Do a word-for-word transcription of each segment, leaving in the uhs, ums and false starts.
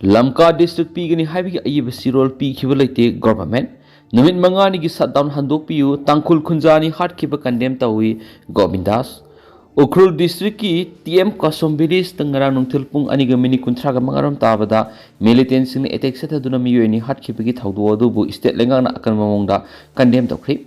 ꯂꯝꯀꯥ district ꯄꯤꯒꯅꯤ ꯍꯥꯏꯕꯒꯤ ꯑꯏꯕ ꯆꯦꯔꯣꯜ ꯄꯤꯈꯤꯕ ꯂꯩꯇꯦ ꯒꯣꯚꯔꯟꯃꯦꯟꯠ꯫ ꯅꯨꯃꯤꯠ ꯃꯉꯥꯅꯤꯒꯤ ꯁꯠꯗꯥꯎꯟ ꯍꯟꯗꯣꯛꯄꯤꯌꯨ, ꯇꯥꯡꯈꯨꯜ ꯈꯨꯟꯖꯥ ꯑꯅꯤ ꯍꯥꯠꯈꯤꯕ ꯀꯟꯗꯦꯝ ꯇꯧꯏ ꯒꯣꯕꯤꯟꯗꯥꯁ꯫ ꯎꯈ꯭ꯔꯨꯜ ꯗꯤꯁꯇ꯭ꯔꯤꯛꯀꯤ ꯇꯤ ꯑꯦꯝ ꯀꯥꯁꯣꯝ ꯚꯤꯂꯦꯖꯇ ꯉꯔꯥꯡ ꯅꯨꯡꯊꯤꯜ ꯄꯨꯡ ꯑꯅꯤꯒ ꯃꯤꯅꯤꯠ ꯀꯨꯟꯊ꯭ꯔꯥꯒ ꯃꯉꯥꯔꯣꯝ ꯇꯥꯕꯗ ꯃꯤꯂꯤꯇꯦꯟꯁꯤꯡꯅ ꯑꯦꯇꯦꯛ ꯆꯠꯊꯗꯨꯅ ꯃꯤꯑꯣꯏ ꯑꯅꯤ ꯍꯥꯠꯈꯤꯕꯒꯤ ꯊꯧꯗꯣꯛ ꯑꯗꯨꯕꯨ ꯁ꯭ꯇꯦꯠ ꯂꯩꯉꯥꯛꯅ ꯑꯀꯟꯕ ꯃꯑꯣꯡꯗ ꯀꯟꯗꯦꯝ ꯇꯧꯈ꯭ꯔꯤ꯫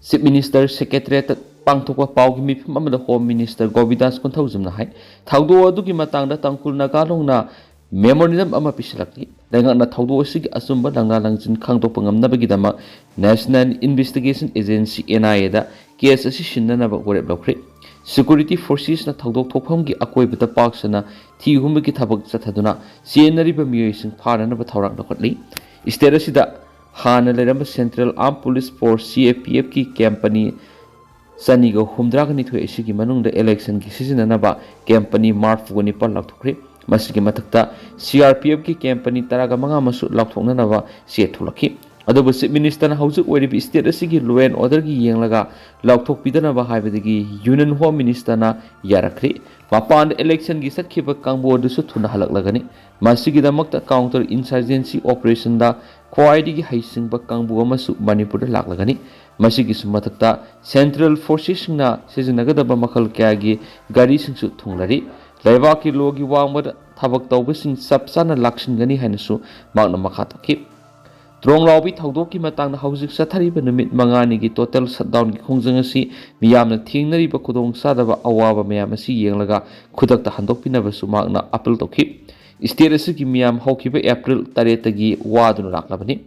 ꯆꯤꯐ ꯃꯤꯅꯤꯁꯇꯔ ꯁꯦꯀ꯭ꯔꯦꯇꯔꯤꯌꯦꯠꯇ ꯄꯥꯡꯊꯣꯛꯄ ꯄꯥꯎꯒꯤ ꯃꯤꯐꯝ ꯑꯃꯗ ꯍꯣꯝ ꯃꯤꯅꯤꯁꯇꯔ ꯒꯣꯕꯤꯟꯗꯥꯁ ꯀꯣꯟꯊꯧꯖꯝꯅ ꯍꯥꯏ, ꯊꯧꯗꯣꯛ ꯑꯗꯨꯒꯤ ꯃꯇꯥꯡꯗ ꯇꯥꯡꯈꯨꯜ ꯅꯥꯒꯥ ꯂꯣꯡꯅ ꯃꯦꯃꯣꯔꯦꯟꯗꯝ ꯑꯃ ꯄꯤꯁꯤꯜꯂꯛꯂꯤ꯫ ꯂꯩꯉꯥꯛꯅ ꯊꯧꯗꯣꯛ ꯑꯁꯤꯒꯤ ꯑꯆꯨꯝꯕ ꯂꯪꯂꯥ ꯂꯪꯖꯤꯟ ꯈꯪꯗꯣꯛꯄ ꯉꯝꯅꯕꯒꯤꯗꯃꯛ national investigation agency, N I ꯑꯦꯗ, ꯀꯦꯁ ꯑꯁꯤ ꯁꯤꯟꯅꯅꯕ ꯋꯥꯔꯦꯞ ꯂꯧꯈ꯭ꯔꯦ꯫ ꯁꯦꯀ꯭ꯌꯨꯔꯤꯇꯤ ꯐꯣꯔꯁꯦꯁꯅ ꯊꯧꯗꯣꯛ ꯊꯣꯛꯐꯝꯒꯤ ꯑꯀꯣꯏꯕꯗ ꯄꯥꯛ ꯁꯟꯅ ꯊꯤ ꯍꯨꯝꯕꯒꯤ ꯊꯕꯛ ꯆꯠꯊꯗꯨꯅ ꯆꯦꯟꯅꯔꯤꯕ ꯃꯤꯑꯣꯏꯁꯤꯡ ꯐꯥꯅꯅꯕ ꯊꯧꯔꯥꯡ ꯂꯧꯈꯠꯂꯤ꯫ ꯁ꯭ꯇꯦꯠ ꯑꯁꯤꯗ ꯍꯥꯟꯅ ꯂꯩꯔꯝꯕ ꯁꯦꯟꯇ꯭ꯔꯦꯜ ꯑꯥꯔꯝ ꯄꯨꯂꯤꯁ ꯐꯣꯔꯁ, ꯁꯤ ꯑꯦ ꯄꯤ ꯑꯦꯐꯀꯤ ꯀꯦꯝ ꯄꯅꯤ ꯆꯅꯤꯒ ꯍꯨꯝꯗ꯭ꯔꯥꯒ ꯅꯤꯊꯣꯏ ꯑꯁꯤꯒꯤ ꯃꯅꯨꯡꯗ ꯏꯂꯦꯛꯁꯟꯒꯤ ꯁꯤꯖꯤꯟꯅꯅꯕ ꯀꯦꯝ ꯄꯅꯤ ꯃꯔꯤꯐꯨꯒ ꯅꯤꯄꯥꯜ ꯂꯥꯎꯊꯣꯛꯈ꯭ꯔꯦ꯫ ꯃꯁꯤꯒꯤ ꯃꯊꯛꯇ ꯁꯤ ꯑꯥꯔ ꯄꯤ ꯑꯦꯐꯀꯤ ꯀꯦꯝ ꯄꯅꯤ ꯇꯔꯥꯒ ꯃꯉꯥ ꯑꯃꯁꯨ ꯂꯥꯎꯊꯣꯛꯅꯅꯕ ꯆꯦ ꯊꯣꯛꯂꯛꯈꯤ꯫ ꯑꯗꯨꯕꯨ ꯆꯤꯐ ꯃꯤꯅꯤꯁꯇꯔꯅ ꯍꯧꯖꯤꯛ ꯑꯣꯏꯔꯤꯕ ꯁ꯭ꯇꯦꯠ ꯑꯁꯤꯒꯤ ꯂꯣ ꯑꯦꯟ ꯑꯣꯔꯗꯔꯒꯤ ꯌꯦꯡꯂꯒ ꯂꯥꯎꯊꯣꯛꯄꯤꯗꯅꯕ ꯍꯥꯏꯕꯗꯒꯤ ꯌꯨꯅꯤꯌꯟ ꯍꯣꯝ ꯃꯤꯅꯤꯁꯇꯔꯅ ꯌꯥꯔꯛꯈ꯭ꯔꯦ꯫ ꯃꯄꯥꯟꯗ ꯏꯂꯦꯛꯁꯟꯒꯤ ꯆꯠꯈꯤꯕ ꯀꯥꯡꯕꯨ ꯑꯗꯨꯁꯨ ꯊꯨꯅ ꯍꯜꯂꯛꯂꯒꯅꯤ꯫ ꯃꯁꯤꯒꯤꯗꯃꯛꯇ ꯀꯥꯎꯟꯇꯔ ꯏꯟꯁꯔꯖꯦꯟꯁꯤ ꯑꯣꯄꯔꯦꯁꯟꯗ ꯈ꯭ꯋꯥꯏꯗꯒꯤ ꯍꯩꯁꯤꯡꯕ ꯀꯥꯡꯕꯨ ꯑꯃꯁꯨ ꯃꯅꯤꯄꯨꯔꯗ ꯂꯥꯛꯂꯒꯅꯤ꯫ ꯃꯁꯤꯒꯤꯁꯨ ꯃꯊꯛꯇ ꯁꯦꯟꯇ꯭ꯔꯦꯜ ꯐꯣꯔꯁꯦꯁꯁꯤꯡꯅ ꯁꯤꯖꯤꯟꯅꯒꯗꯕ ꯃꯈꯜ ꯀꯌꯥꯒꯤ ꯒꯥꯔꯤꯁꯤꯡꯁꯨ ꯊꯨꯡꯂꯔꯤ꯫ ꯂꯩꯕꯥꯛꯀꯤ ꯂꯣꯒꯤ ꯋꯥꯡꯃꯗ ꯊꯕꯛ ꯇꯧꯕꯁꯤꯡ ꯆꯞ ꯆꯥꯅ ꯂꯥꯛꯁꯤꯟꯒꯅꯤ ꯍꯥꯏꯅꯁꯨ ꯃꯍꯥꯛꯅ ꯃꯈꯥ ꯇꯥꯈꯤ꯫ ꯇ꯭ꯔꯣꯡꯂꯥꯎꯕꯤ ꯊꯧꯗꯣꯛꯀꯤ ꯃꯇꯥꯡꯗ ꯍꯧꯖꯤꯛ ꯆꯠꯊꯔꯤꯕ ꯅꯨꯃꯤꯠ ꯃꯉꯥꯅꯤꯒꯤ ꯇꯣꯇꯦꯜ ꯁꯠꯗꯥꯎꯟꯒꯤ ꯈꯣꯡꯖꯪ ꯑꯁꯤ ꯃꯤꯌꯥꯝꯅ ꯊꯦꯡꯅꯔꯤꯕ ꯈꯨꯗꯣꯡꯆꯥꯗꯕ ꯑꯋꯥꯕ ꯃꯌꯥꯝ ꯑꯁꯤ ꯌꯦꯡꯂꯒ ꯈꯨꯗꯛꯇ ꯍꯟꯗꯣꯛꯄꯤꯅꯕꯁꯨ ꯃꯍꯥꯛꯅ ꯑꯥꯄꯤꯜ ꯇꯧꯈꯤ꯫ ꯁ꯭ꯇꯦꯠ ꯑꯁꯤꯒꯤ ꯃꯤꯌꯥꯝ ꯍꯧꯈꯤꯕ ꯑꯦꯄ꯭ꯔꯤꯜ ꯇꯔꯦꯠꯇꯒꯤ ꯋꯥꯗꯨꯅ ꯂꯥꯛꯂꯕꯅꯤ꯫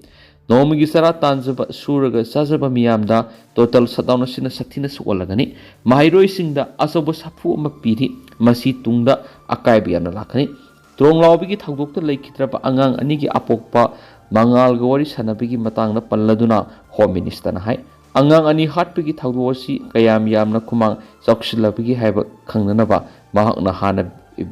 ꯅꯣꯡꯃꯒꯤ ꯆꯔꯥ ꯇꯥꯟꯖꯕ, ꯁꯨꯔꯒ ꯆꯥꯖꯕ ꯃꯤꯌꯥꯝꯗ ꯇꯣꯇꯦꯜ ꯁꯠꯗꯥꯎꯟ ꯑꯁꯤꯅ ꯁꯥꯊꯤꯅ ꯁꯣꯛꯍꯜꯂꯒꯅꯤ꯫ ꯃꯍꯩꯔꯣꯏꯁꯤꯡꯗ ꯑꯆꯧꯕ ꯁꯥꯐꯨ ꯑꯃ ꯄꯤꯔꯤ꯫ ꯃꯁꯤ ꯇꯨꯡꯗ ꯑꯀꯥꯏꯕ ꯌꯥꯝꯅ ꯂꯥꯛꯀꯅꯤ꯫ ꯇ꯭ꯔꯣꯡꯂꯥꯎꯕꯤꯒꯤ ꯊꯧꯗꯣꯛꯇ ꯂꯩꯈꯤꯗ꯭ꯔꯕ ꯑꯉꯥꯡ ꯑꯅꯤꯒꯤ ꯑꯄꯣꯛꯄ ꯃꯉꯥꯜꯒ ꯋꯥꯔꯤ ꯁꯥꯟꯅꯕꯒꯤ ꯃꯇꯥꯡꯗ ꯄꯜꯂꯗꯨꯅ ꯍꯣꯝ ꯃꯤꯅꯤꯁꯇꯔꯅ ꯍꯥꯏ, ꯑꯉꯥꯡ ꯑꯅꯤ ꯍꯥꯠꯄꯒꯤ ꯊꯧꯗꯣꯛ ꯑꯁꯤ ꯀꯌꯥꯝ ꯌꯥꯝꯅ ꯈꯨꯃꯥꯡ ꯆꯥꯎꯁꯤꯜꯂꯕꯒꯦ ꯍꯥꯏꯕ ꯈꯪꯅꯅꯕ ꯃꯍꯥꯛꯅ ꯍꯥꯟꯅ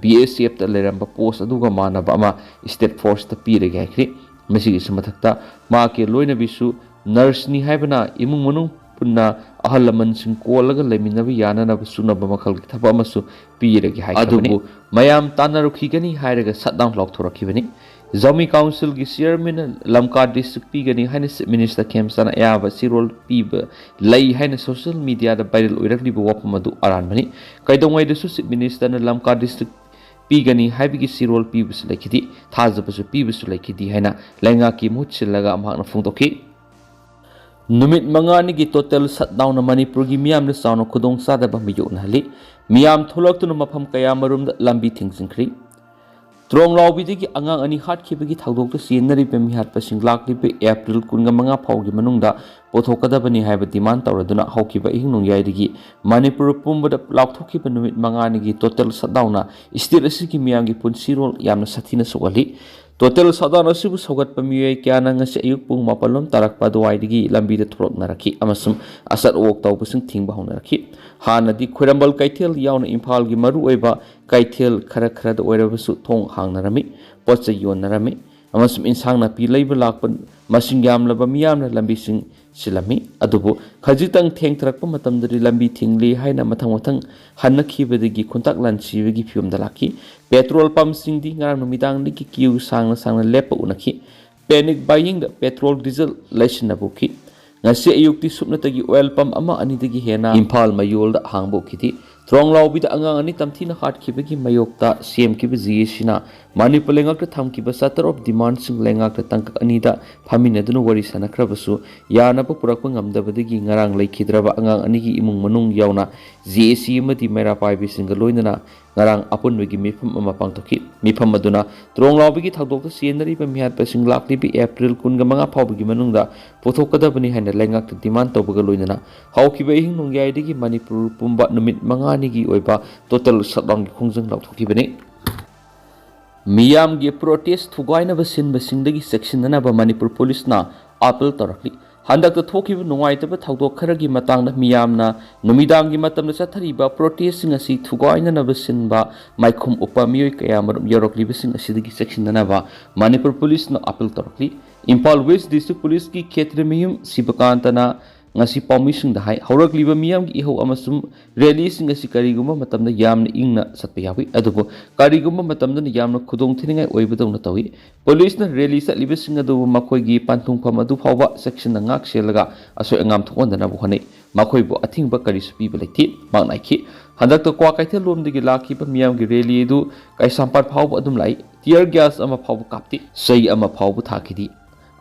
ꯕꯤ ꯑꯦꯁ ꯑꯦꯐꯇ ꯂꯩꯔꯝꯕ ꯄꯣꯁ ꯑꯗꯨꯒ ꯃꯥꯟꯅꯕ ꯑꯃ ꯁ꯭ꯇꯦꯠ ꯐꯣꯔꯁꯇ ꯄꯤꯔꯒꯦ ꯍꯥꯏꯈ꯭ꯔꯤ꯫ ꯃꯁꯤꯒꯤꯁꯨ ꯃꯊꯛꯇ ꯃꯍꯥꯛꯀꯤ ꯂꯣꯏꯅꯕꯤꯁꯨ ꯅꯔꯁꯅꯤ ꯍꯥꯏꯕꯅ ꯏꯃꯨꯡ ꯃꯅꯨꯡ ꯄꯨꯟꯅ ꯑꯍꯜ ꯂꯃꯟꯁꯤꯡ ꯀꯣꯜꯂꯒ ꯂꯩꯃꯤꯟꯅꯕ ꯌꯥꯅꯅꯕ ꯆꯨꯅꯕ ꯃꯈꯜꯒꯤ ꯊꯕꯛ ꯑꯃꯁꯨ ꯄꯤꯔꯒꯦ ꯍꯥꯏꯈ꯭ꯔꯕꯅꯤ꯫ ꯑꯗꯨꯕꯨ ꯃꯌꯥꯝ ꯇꯥꯟꯅꯔꯨꯈꯤꯒꯅꯤ ꯍꯥꯏꯔꯒ ꯁꯠ ꯗꯥꯎꯟ ꯂꯥꯎꯊꯣꯔꯛꯈꯤꯕꯅꯤ꯫ ꯖꯥꯎꯃꯤ ꯀꯥꯎꯟꯁꯤꯜꯒꯤ ꯆꯤꯌꯔꯃꯦꯟꯅ ꯂꯝꯀꯥ ꯗꯤꯁꯇ꯭ꯔꯤꯛ ꯄꯤꯒꯅꯤ ꯍꯥꯏꯅ ꯆꯤꯐ ꯃꯤꯅꯤꯁꯇꯔ ꯈꯦꯝꯆꯥꯟꯅ ꯑꯌꯥꯕ ꯆꯤꯔꯣꯜ ꯄꯤꯕ ꯂꯩ ꯍꯥꯏꯅ ꯁꯣꯁꯤꯌꯦꯜ ꯃꯤꯗꯤꯌꯥꯗ ꯚꯥꯏꯔꯦꯜ ꯑꯣꯏꯔꯛꯂꯤꯕ ꯋꯥꯐꯝ ꯑꯗꯨ ꯑꯔꯥꯟꯕꯅꯤ꯫ ꯀꯩꯗꯧꯉꯩꯗꯁꯨ ꯆꯤꯐ ꯃꯤꯅꯤꯁꯇꯔꯅ ꯂꯝꯀꯥ ꯗꯤꯁꯇ꯭ꯔꯤꯛ ꯄꯤꯒꯅꯤ ꯍꯥꯏꯕꯒꯤ ꯆꯤꯔꯣꯜ ꯄꯤꯕꯁꯨ ꯂꯩꯈꯤꯗꯦ, ꯊꯥꯖꯕꯁꯨ ꯄꯤꯕꯁꯨ ꯂꯩꯈꯤꯗꯦ ꯍꯥꯏꯅ ꯂꯩꯉꯥꯛꯀꯤ ꯃꯍꯨꯠ ꯁꯤꯜꯂꯒ ꯃꯍꯥꯛꯅ ꯐꯣꯡꯗꯣꯛꯈꯤ꯫ ꯅꯨꯃꯤꯠ ꯃꯉꯥꯅꯤꯒꯤ ꯇꯣꯇꯦꯜ ꯁꯠꯗꯥꯎꯟꯅ ꯃꯅꯤꯄꯨꯔꯒꯤ ꯃꯤꯌꯥꯝꯗ ꯆꯥꯎꯅ ꯈꯨꯗꯣꯡꯆꯥꯗꯕ ꯃꯥꯌꯣꯛꯅꯍꯜꯂꯤ꯫ ꯃꯤꯌꯥꯝ ꯊꯣꯛꯂꯛꯇꯨꯅ ꯃꯐꯝ ꯀꯌꯥ ꯃꯔꯨꯝꯗ ꯂꯝꯕꯤ ꯊꯤꯡꯖꯤꯟꯈ꯭ꯔꯤ꯫ ꯇ꯭ꯔꯣꯡꯂꯥꯎꯕꯤꯗꯒꯤ ꯑꯉꯥꯡ ꯑꯅꯤ ꯍꯥꯠꯈꯤꯕꯒꯤ ꯊꯧꯗꯣꯛꯇ ꯆꯦꯟꯅꯔꯤꯕ ꯃꯤꯍꯥꯠꯄꯁꯤꯡ ꯂꯥꯛꯂꯤꯕ ꯑꯦꯄ꯭ꯔꯤꯜ ꯀꯨꯟꯒ ꯃꯉꯥ ꯐꯥꯎꯒꯤ ꯃꯅꯨꯡꯗ ꯄꯨꯊꯣꯛꯀꯗꯕꯅꯤ ꯍꯥꯏꯕ ꯗꯤꯃꯥꯟ ꯇꯧꯔꯗꯨꯅ ꯍꯧꯈꯤꯕ ꯑꯍꯤꯡ ꯅꯣꯡꯌꯥꯏꯗꯒꯤ ꯃꯅꯤꯄꯨꯔ ꯄꯨꯝꯕꯗ ꯂꯥꯎꯊꯣꯛꯈꯤꯕ ꯅꯨꯃꯤꯠ ꯃꯉꯥꯅꯤꯒꯤ ꯇꯣꯇꯦꯜ ꯁꯠꯗꯥꯎꯟꯅ ꯁ꯭ꯇꯦꯠ ꯑꯁꯤꯒꯤ ꯃꯤꯌꯥꯝꯒꯤ ꯄꯨꯟꯁꯤꯔꯣꯜ ꯌꯥꯝꯅ ꯁꯥꯊꯤꯅ ꯁꯣꯛꯍꯜꯂꯤ꯫ ꯇꯣꯇꯦꯜ ꯁꯠꯗꯥꯎꯟ ꯑꯁꯤꯕꯨ ꯁꯧꯒꯠꯄ ꯃꯤꯑꯣꯏ ꯀꯌꯥꯅ ꯉꯁꯤ ꯑꯌꯨꯛ ꯄꯨꯡ ꯃꯥꯄꯜ ꯂꯣꯝ ꯇꯥꯔꯛꯄ ꯑꯗꯨꯋꯥꯏꯗꯒꯤ ꯂꯝꯕꯤꯗ ꯊꯣꯛꯂꯛꯅꯔꯛꯈꯤ ꯑꯃꯁꯨꯡ ꯑꯆꯠ ꯑꯋꯣꯛ ꯇꯧꯕꯁꯤꯡ ꯊꯤꯡꯕ ꯍꯧꯅꯔꯛꯈꯤ꯫ ꯍꯥꯟꯅꯗꯤ ꯈ꯭ꯋꯥꯏꯔꯝꯕꯟ ꯀꯩꯊꯦꯜ ꯌꯥꯎꯅ ꯏꯝꯐꯥꯜꯒꯤ ꯃꯔꯨꯑꯣꯏꯕ ꯀꯩꯊꯦꯜ ꯈꯔ ꯈꯔꯗ ꯑꯣꯏꯔꯕꯁꯨ ꯊꯣꯡ ꯍꯥꯡꯅꯔꯝꯃꯤ, ꯄꯣꯠ ꯆꯩ ꯌꯣꯟꯅꯔꯝꯃꯤ ꯑꯃꯁꯨꯡ ꯏꯟꯁꯥꯡ ꯅꯥꯄꯤ ꯂꯩꯕ ꯂꯥꯛꯄ ꯃꯁꯤꯡ ꯌꯥꯝꯂꯕ ꯃꯤꯌꯥꯝꯅ ꯂꯝꯕꯤꯁꯤꯡ ꯁꯤꯜꯂꯝꯃꯤ꯫ ꯑꯗꯨꯕꯨ ꯈꯖꯤꯛꯇꯪ ꯊꯦꯡꯊꯔꯛꯄ ꯃꯇꯝꯗꯗꯤ ꯂꯝꯕꯤ ꯊꯤꯡꯂꯤ ꯍꯥꯏꯅ ꯃꯊꯪ ꯃꯊꯪ ꯍꯟꯅꯈꯤꯕꯗꯒꯤ ꯈꯣꯟꯊꯥꯛ ꯂꯥꯟꯁꯤꯕꯒꯤ ꯐꯤꯕꯝꯗ ꯂꯥꯛꯈꯤ꯫ ꯄꯦꯇ꯭ꯔꯣꯜ ꯄꯝꯁꯤꯡꯗꯤ ꯉꯔꯥꯡ ꯅꯨꯃꯤꯗꯥꯡꯗꯒꯤ ꯀ꯭ꯌꯨ ꯁꯥꯡꯅ ꯁꯥꯡꯅ ꯂꯦꯞꯄ ꯎꯅꯈꯤ꯫ ꯄꯦꯅꯤꯛ ꯕꯥꯏꯌꯤꯡꯗ ꯄꯦꯇ꯭ꯔꯣꯜ ꯗꯤꯖꯜ ꯂꯩꯁꯤꯟꯅꯕ ꯎꯈꯤ꯫ ꯉꯁꯤ ꯑꯌꯨꯛꯇꯤ ꯁꯨꯞꯅꯇꯒꯤ ꯑꯣꯏꯜ ꯄꯝ ꯑꯃ ꯑꯅꯤꯗꯒꯤ ꯍꯦꯟꯅ ꯏꯝꯐꯥꯜ ꯃꯌꯣꯜꯗ ꯍꯥꯡꯕ ꯎꯈꯤꯗꯦ꯫ ꯇ꯭ꯔꯣꯡꯂꯥꯎꯕꯤꯗ ꯑꯉꯥꯡ ꯑꯅꯤ ꯇꯝꯊꯤꯅ ꯍꯥꯠꯈꯤꯕꯒꯤ ꯃꯥꯌꯣꯛꯇ ꯁꯦꯝꯈꯤꯕ ꯖꯦ ꯑꯦ ꯁꯤꯅ ꯃꯅꯤꯄꯨꯔ ꯂꯩꯉꯥꯛꯇ ꯊꯝꯈꯤꯕ ꯆꯥꯇꯔꯨꯛ ꯗꯤꯃꯥꯟꯁꯤꯡ ꯂꯩꯉꯥꯛꯇ ꯇꯥꯡꯀꯛ ꯑꯅꯤꯗ ꯐꯝꯃꯤꯟꯅꯗꯨꯅ ꯋꯥꯔꯤ ꯁꯥꯟꯅꯈ꯭ꯔꯕꯁꯨ ꯌꯥꯅꯕ ꯄꯨꯔꯛꯄ ꯉꯝꯗꯕꯗꯒꯤ ꯉꯔꯥꯡ ꯂꯩꯈꯤꯗ꯭ꯔꯕ ꯑꯉꯥꯡ ꯑꯅꯤꯒꯤ ꯏꯃꯨꯡ ꯃꯅꯨꯡ ꯌꯥꯎꯅ ꯖꯦ ꯑꯦ ꯁꯤ ꯑꯃꯗꯤ ꯃꯩꯔꯥ ꯄꯥꯏꯕꯤꯁꯤꯡꯒ ꯂꯣꯏꯅꯅ ꯉꯔꯥꯡ ꯑꯄꯨꯟꯕꯒꯤ ꯃꯤꯐꯝ ꯑꯃ ꯄꯥꯡꯊꯣꯛꯈꯤ꯫ ꯃꯤꯐꯝ ꯑꯗꯨꯅ ꯇ꯭ꯔꯣꯡꯂꯥꯎꯕꯤꯒꯤ ꯊꯧꯗꯣꯛꯇ ꯆꯦꯟꯅꯔꯤꯕ ꯃꯤꯍꯥꯠꯄꯁꯤꯡ ꯂꯥꯛꯂꯤꯕ ꯑꯦꯄ꯭ꯔꯤꯜ ꯀꯨꯟꯒ ꯃꯉꯥ ꯐꯥꯎꯕꯒꯤ ꯃꯅꯨꯡꯗ ꯄꯨꯊꯣꯛꯀꯗꯕꯅꯤ ꯍꯥꯏꯅ ꯂꯩꯉꯥꯛꯇ ꯗꯤꯃꯥꯟ ꯇꯧꯕꯒ ꯂꯣꯏꯅꯅ ꯍꯧꯈꯤꯕ ꯑꯍꯤꯡ ꯅꯣꯡꯌꯥꯏꯗꯒꯤ ꯃꯅꯤꯄꯨꯔ ꯄꯨꯝꯕ ꯅꯨꯃꯤꯠ ꯃꯉꯥꯅꯤꯒꯤ ꯑꯣꯏꯕ ꯇꯣꯇꯦꯜ ꯁꯠꯗꯥꯎꯟꯒꯤ ꯈꯣꯡꯖꯪ ꯂꯥꯎꯊꯣꯛꯈꯤꯕꯅꯤ꯫ ꯃꯤꯌꯥꯝꯒꯤ ꯄ꯭ꯔꯣꯇꯦꯁ ꯊꯨꯒꯥꯏꯅꯕ ꯁꯤꯟꯕꯁꯤꯡꯗꯒꯤ ꯆꯦꯛꯁꯤꯟꯅꯅꯕ ꯃꯅꯤꯄꯨꯔ ꯄꯨꯂꯤꯁꯅ ꯑꯥꯄꯤꯜ ꯇꯧꯔꯛꯂꯤ꯫ ꯍꯟꯗꯛꯇ ꯊꯣꯛꯈꯤꯕ ꯅꯨꯡꯉꯥꯏꯇꯕ ꯊꯧꯗꯣꯛ ꯈꯔꯒꯤ ꯃꯇꯥꯡꯗ ꯃꯤꯌꯥꯝꯅ ꯅꯨꯃꯤꯗꯥꯡꯒꯤ ꯃꯇꯝꯗ ꯆꯠꯊꯔꯤꯕ ꯄ꯭ꯔꯣꯇꯦꯁꯁꯤꯡ ꯑꯁꯤ ꯊꯨꯒꯥꯏꯅꯅꯕ ꯁꯤꯟꯕ ꯃꯥꯏꯈꯨꯝ ꯎꯞꯄ ꯃꯤꯑꯣꯏ ꯀꯌꯥꯃꯔꯨꯝ ꯌꯧꯔꯛꯂꯤꯕꯁꯤꯡ ꯑꯁꯤꯗꯒꯤ ꯆꯦꯛꯁꯤꯟꯅꯅꯕ ꯃꯅꯤꯄꯨꯔ ꯄꯨꯂꯤꯁꯅ ꯑꯥꯄꯤꯜ ꯇꯧꯔꯛꯂꯤ꯫ ꯏꯝꯐꯥꯜ ꯋꯦꯁ ꯗꯤꯁꯇ꯭ꯔꯤꯛ ꯄꯨꯂꯤꯁꯀꯤ ꯈꯦꯇ꯭ꯔꯤꯃꯌꯨꯝ ꯁꯤꯕꯀꯥꯟꯇꯅ ꯉꯁꯤ ꯄꯥꯎꯃꯤꯁꯤꯡꯗ ꯍꯥꯏ꯫ ꯍꯧꯔꯛꯂꯤꯕ ꯃꯤꯌꯥꯝꯒꯤ ꯏꯍꯧ ꯑꯃꯁꯨꯡ ꯔꯦꯂꯤꯁꯤꯡ ꯑꯁꯤ ꯀꯔꯤꯒꯨꯝꯕ ꯃꯇꯝꯗ ꯌꯥꯝꯅ ꯏꯪꯅ ꯆꯠꯄ ꯌꯥꯎꯏ, ꯑꯗꯨꯕꯨ ꯀꯔꯤꯒꯨꯝꯕ ꯃꯇꯝꯗꯅ ꯌꯥꯝꯅ ꯈꯨꯗꯣꯡ ꯊꯤꯅꯤꯡꯉꯥꯏ ꯑꯣꯏꯕꯗꯧꯅ ꯇꯧꯏ꯫ ꯄꯨꯂꯤꯁꯅ ꯔꯦꯂꯤ ꯆꯠꯂꯤꯕꯁꯤꯡ ꯑꯗꯨꯕꯨ ꯃꯈꯣꯏꯒꯤ ꯄꯟꯊꯨꯡꯐꯝ ꯑꯗꯨ ꯐꯥꯎꯕ ꯆꯦꯛꯁꯤꯟꯅ ꯉꯥꯛ ꯁꯦꯜꯂꯒ ꯑꯁꯣꯏ ꯑꯉꯥꯝ ꯊꯣꯛꯍꯟꯗꯅꯕ ꯍꯣꯠꯅꯩ꯫ ꯃꯈꯣꯏꯕꯨ ꯑꯊꯤꯡꯕ ꯀꯔꯤꯁꯨ ꯄꯤꯕ ꯂꯩꯇꯦ꯫ ꯃꯍꯥꯛꯅ ꯍꯥꯏꯈꯤ, ꯍꯟꯗꯛꯇ ꯀ꯭ꯋꯥꯀꯩꯊꯦꯜ ꯂꯣꯝꯗꯒꯤ ꯂꯥꯛꯈꯤꯕ ꯃꯤꯌꯥꯝꯒꯤ ꯔꯦꯂꯤ ꯑꯗꯨ ꯀꯩꯁꯥꯝꯄꯥꯠ ꯐꯥꯎꯕ ꯑꯗꯨꯝ ꯂꯥꯛꯏ꯫ ꯇꯤꯌꯔ ꯒ꯭ꯌꯥꯁ ꯑꯃ ꯐꯥꯎꯕ ꯀꯥꯞꯇꯦ, ꯆꯩ ꯑꯃ ꯐꯥꯎꯕ ꯊꯥꯈꯤꯗꯦ꯫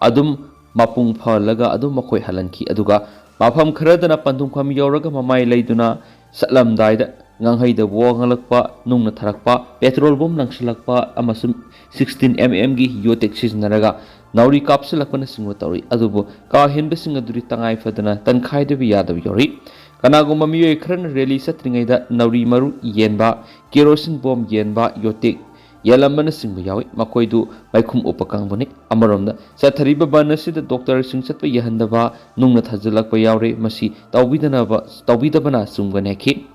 ꯑꯗꯨꯝ ꯃꯄꯨꯡ ꯐꯥꯍꯜꯂꯒ ꯑꯗꯨꯝ ꯃꯈꯣꯏ ꯍꯜꯍꯟꯈꯤ꯫ ꯑꯗꯨꯒ ꯃꯐꯝ ꯈꯔꯗꯅ ꯄꯟꯊꯨꯡꯐꯝ ꯌꯧꯔꯒ ꯃꯃꯥꯏ ꯂꯩꯗꯨꯅ ꯆꯠꯂꯝꯗꯥꯏꯗ ꯉꯥꯡꯍꯩꯗꯕ ꯋꯥ ꯉꯥꯡꯂꯛꯄ, ꯅꯨꯡꯅ ꯊꯥꯔꯛꯄ, ꯄꯦꯇ꯭ꯔꯣꯜ ꯕꯣꯝ ꯂꯪꯁꯤꯜꯂꯛꯄ ꯑꯃꯁꯨꯡ ꯁꯤꯛꯁꯇꯤꯟ ꯑꯦꯝ ꯑꯦꯝꯒꯤ ꯌꯣꯇꯦꯛ ꯁꯤꯖꯤꯟꯅꯔꯒ ꯅꯥꯎꯔꯤ ꯀꯥꯞꯁꯤꯜꯂꯛꯄꯅꯆꯤꯡꯕ ꯇꯧꯔꯤ꯫ ꯑꯗꯨꯕꯨ ꯀꯥ ꯍꯦꯟꯕꯁꯤꯡ ꯑꯗꯨꯗꯤ ꯇꯉꯥꯏ ꯐꯗꯅ ꯇꯟꯈꯥꯏꯗꯕ ꯌꯥꯗꯕ ꯌꯥꯎꯔꯤ꯫ ꯀꯅꯥꯒꯨꯝꯕ ꯃꯤꯑꯣꯏ ꯈꯔꯅ ꯔꯦꯂꯤ ꯆꯠꯇ꯭ꯔꯤꯉꯩꯗ ꯅꯥꯎꯔꯤ ꯃꯔꯨ ꯌꯦꯟꯕ, ꯀꯦꯔꯣꯁꯤꯟ ꯕꯣꯝ ꯌꯦꯟꯕ, ꯌꯣꯇꯦꯛ ꯌꯦꯜꯂꯝꯕꯅꯆꯤꯡꯕ ꯌꯥꯎꯏ꯫ ꯃꯈꯣꯏꯗꯨ ꯃꯩꯈꯨꯝ ꯎꯞꯄ ꯀꯥꯡꯕꯨꯅꯤ꯫ ꯑꯃꯔꯣꯝꯗ, ꯆꯠꯊꯔꯤꯕ ꯕꯟ ꯑꯁꯤꯗ ꯗꯣꯛꯇꯔꯁꯤꯡ ꯆꯠꯄ ꯌꯥꯍꯟꯗꯕ, ꯅꯨꯡꯅ ꯊꯥꯖꯤꯜꯂꯛꯄ ꯌꯥꯎꯔꯦ꯫ ꯃꯁꯤ ꯇꯧꯕꯤꯗꯅꯕ, ꯇꯧꯕꯤꯗꯕꯅ ꯆꯨꯝꯒꯅꯤ ꯍꯥꯏꯈꯤ꯫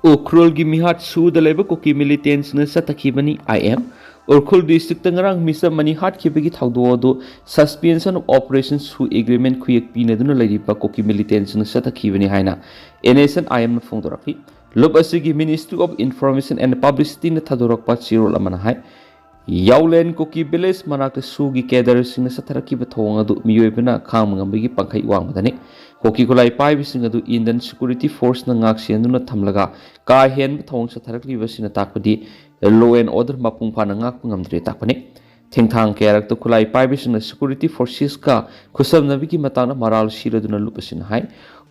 ꯎꯈ꯭ꯔꯨꯜꯒꯤ ꯃꯤꯍꯥꯠ ꯁꯨꯗ ꯂꯩꯕ ꯀꯨꯀꯤ ꯃꯤꯂꯤꯇꯦꯟꯁꯤꯡꯅ ꯆꯠꯊꯈꯤꯕꯅꯤ꯫ ꯑꯥꯏ ꯑꯦꯝ꯫ ꯎꯈ꯭ꯔꯨꯜ ꯗꯤꯁꯇ꯭ꯔꯤꯛꯇ ꯉꯔꯥꯡ ꯃꯤꯆꯝ ꯑꯅꯤ ꯍꯥꯠꯈꯤꯕꯒꯤ ꯊꯧꯗꯣꯛ ꯑꯗꯨ Suspension of Operation ꯁꯨ ꯑꯦꯒ꯭ꯔꯤꯃꯦꯟ ꯈꯨꯌꯦꯛ ꯄꯤꯅꯗꯨꯅ ꯂꯩꯔꯤꯕ ꯀꯨꯀꯤ ꯃꯤꯂꯤꯇꯦꯟꯁꯤꯡꯅ ꯆꯠꯊꯈꯤꯕꯅꯤ ꯍꯥꯏꯅ ꯑꯦꯟ ꯑꯦꯁ ꯑꯦꯟ ꯑꯥꯏ ꯑꯦꯝꯅ ꯐꯣꯡꯗꯣꯔꯛꯈꯤ꯫ ꯂꯨꯞ ꯑꯁꯤꯒꯤ Ministry of Information and Publicityꯅ ꯊꯥꯗꯣꯔꯛꯄ ꯆꯦꯔꯣꯜ ꯑꯃꯅ ꯍꯥꯏ, ꯌꯥꯎꯂꯦꯟ ꯀꯨꯀꯤ ꯚꯤꯂꯦꯖ ꯃꯅꯥꯛꯇ ꯁꯨꯒꯤ ꯀꯦꯗꯔꯁꯤꯡꯅ ꯆꯠꯊꯔꯛꯈꯤꯕ ꯊꯧꯑꯣꯡ ꯑꯗꯨ ꯃꯤꯑꯣꯏꯕꯅ ꯈꯥꯡꯕ ꯉꯝꯕꯒꯤ ꯄꯥꯡꯈꯩ ꯋꯥꯡꯕꯗꯅꯤ꯫ ꯀꯨꯀꯤ ꯈꯨꯠꯂꯥꯏ ꯄꯥꯏꯕꯁꯤꯡ ꯑꯗꯨ Indian Security Forceꯅ ꯉꯥꯛ ꯁꯦꯟꯗꯨꯅ ꯊꯝꯂꯒ ꯀꯥ ꯍꯦꯟꯕ ꯊꯧꯑꯣꯡ ꯆꯠꯊꯔꯛꯂꯤꯕꯁꯤꯅ ꯇꯥꯛꯄꯗꯤ law and order ꯃꯄꯨꯡ ꯐꯥꯅ ꯉꯥꯛꯄ ꯉꯝꯗ꯭ꯔꯦ ꯇꯥꯛꯄꯅꯤ꯫ ꯊꯦꯡꯊꯥꯡ ꯀꯌꯥꯔꯛꯇ ꯈꯨꯠꯂꯥꯏ ꯄꯥꯏꯕꯁꯤꯡꯅ Security Forcesꯀ ꯈꯨꯠꯁꯝꯅꯕꯒꯤ ꯃꯇꯥꯡꯗ ꯃꯔꯥꯜ ꯁꯤꯔꯗꯨꯅ ꯂꯨꯞ ꯑꯁꯤꯅ ꯍꯥꯏ꯫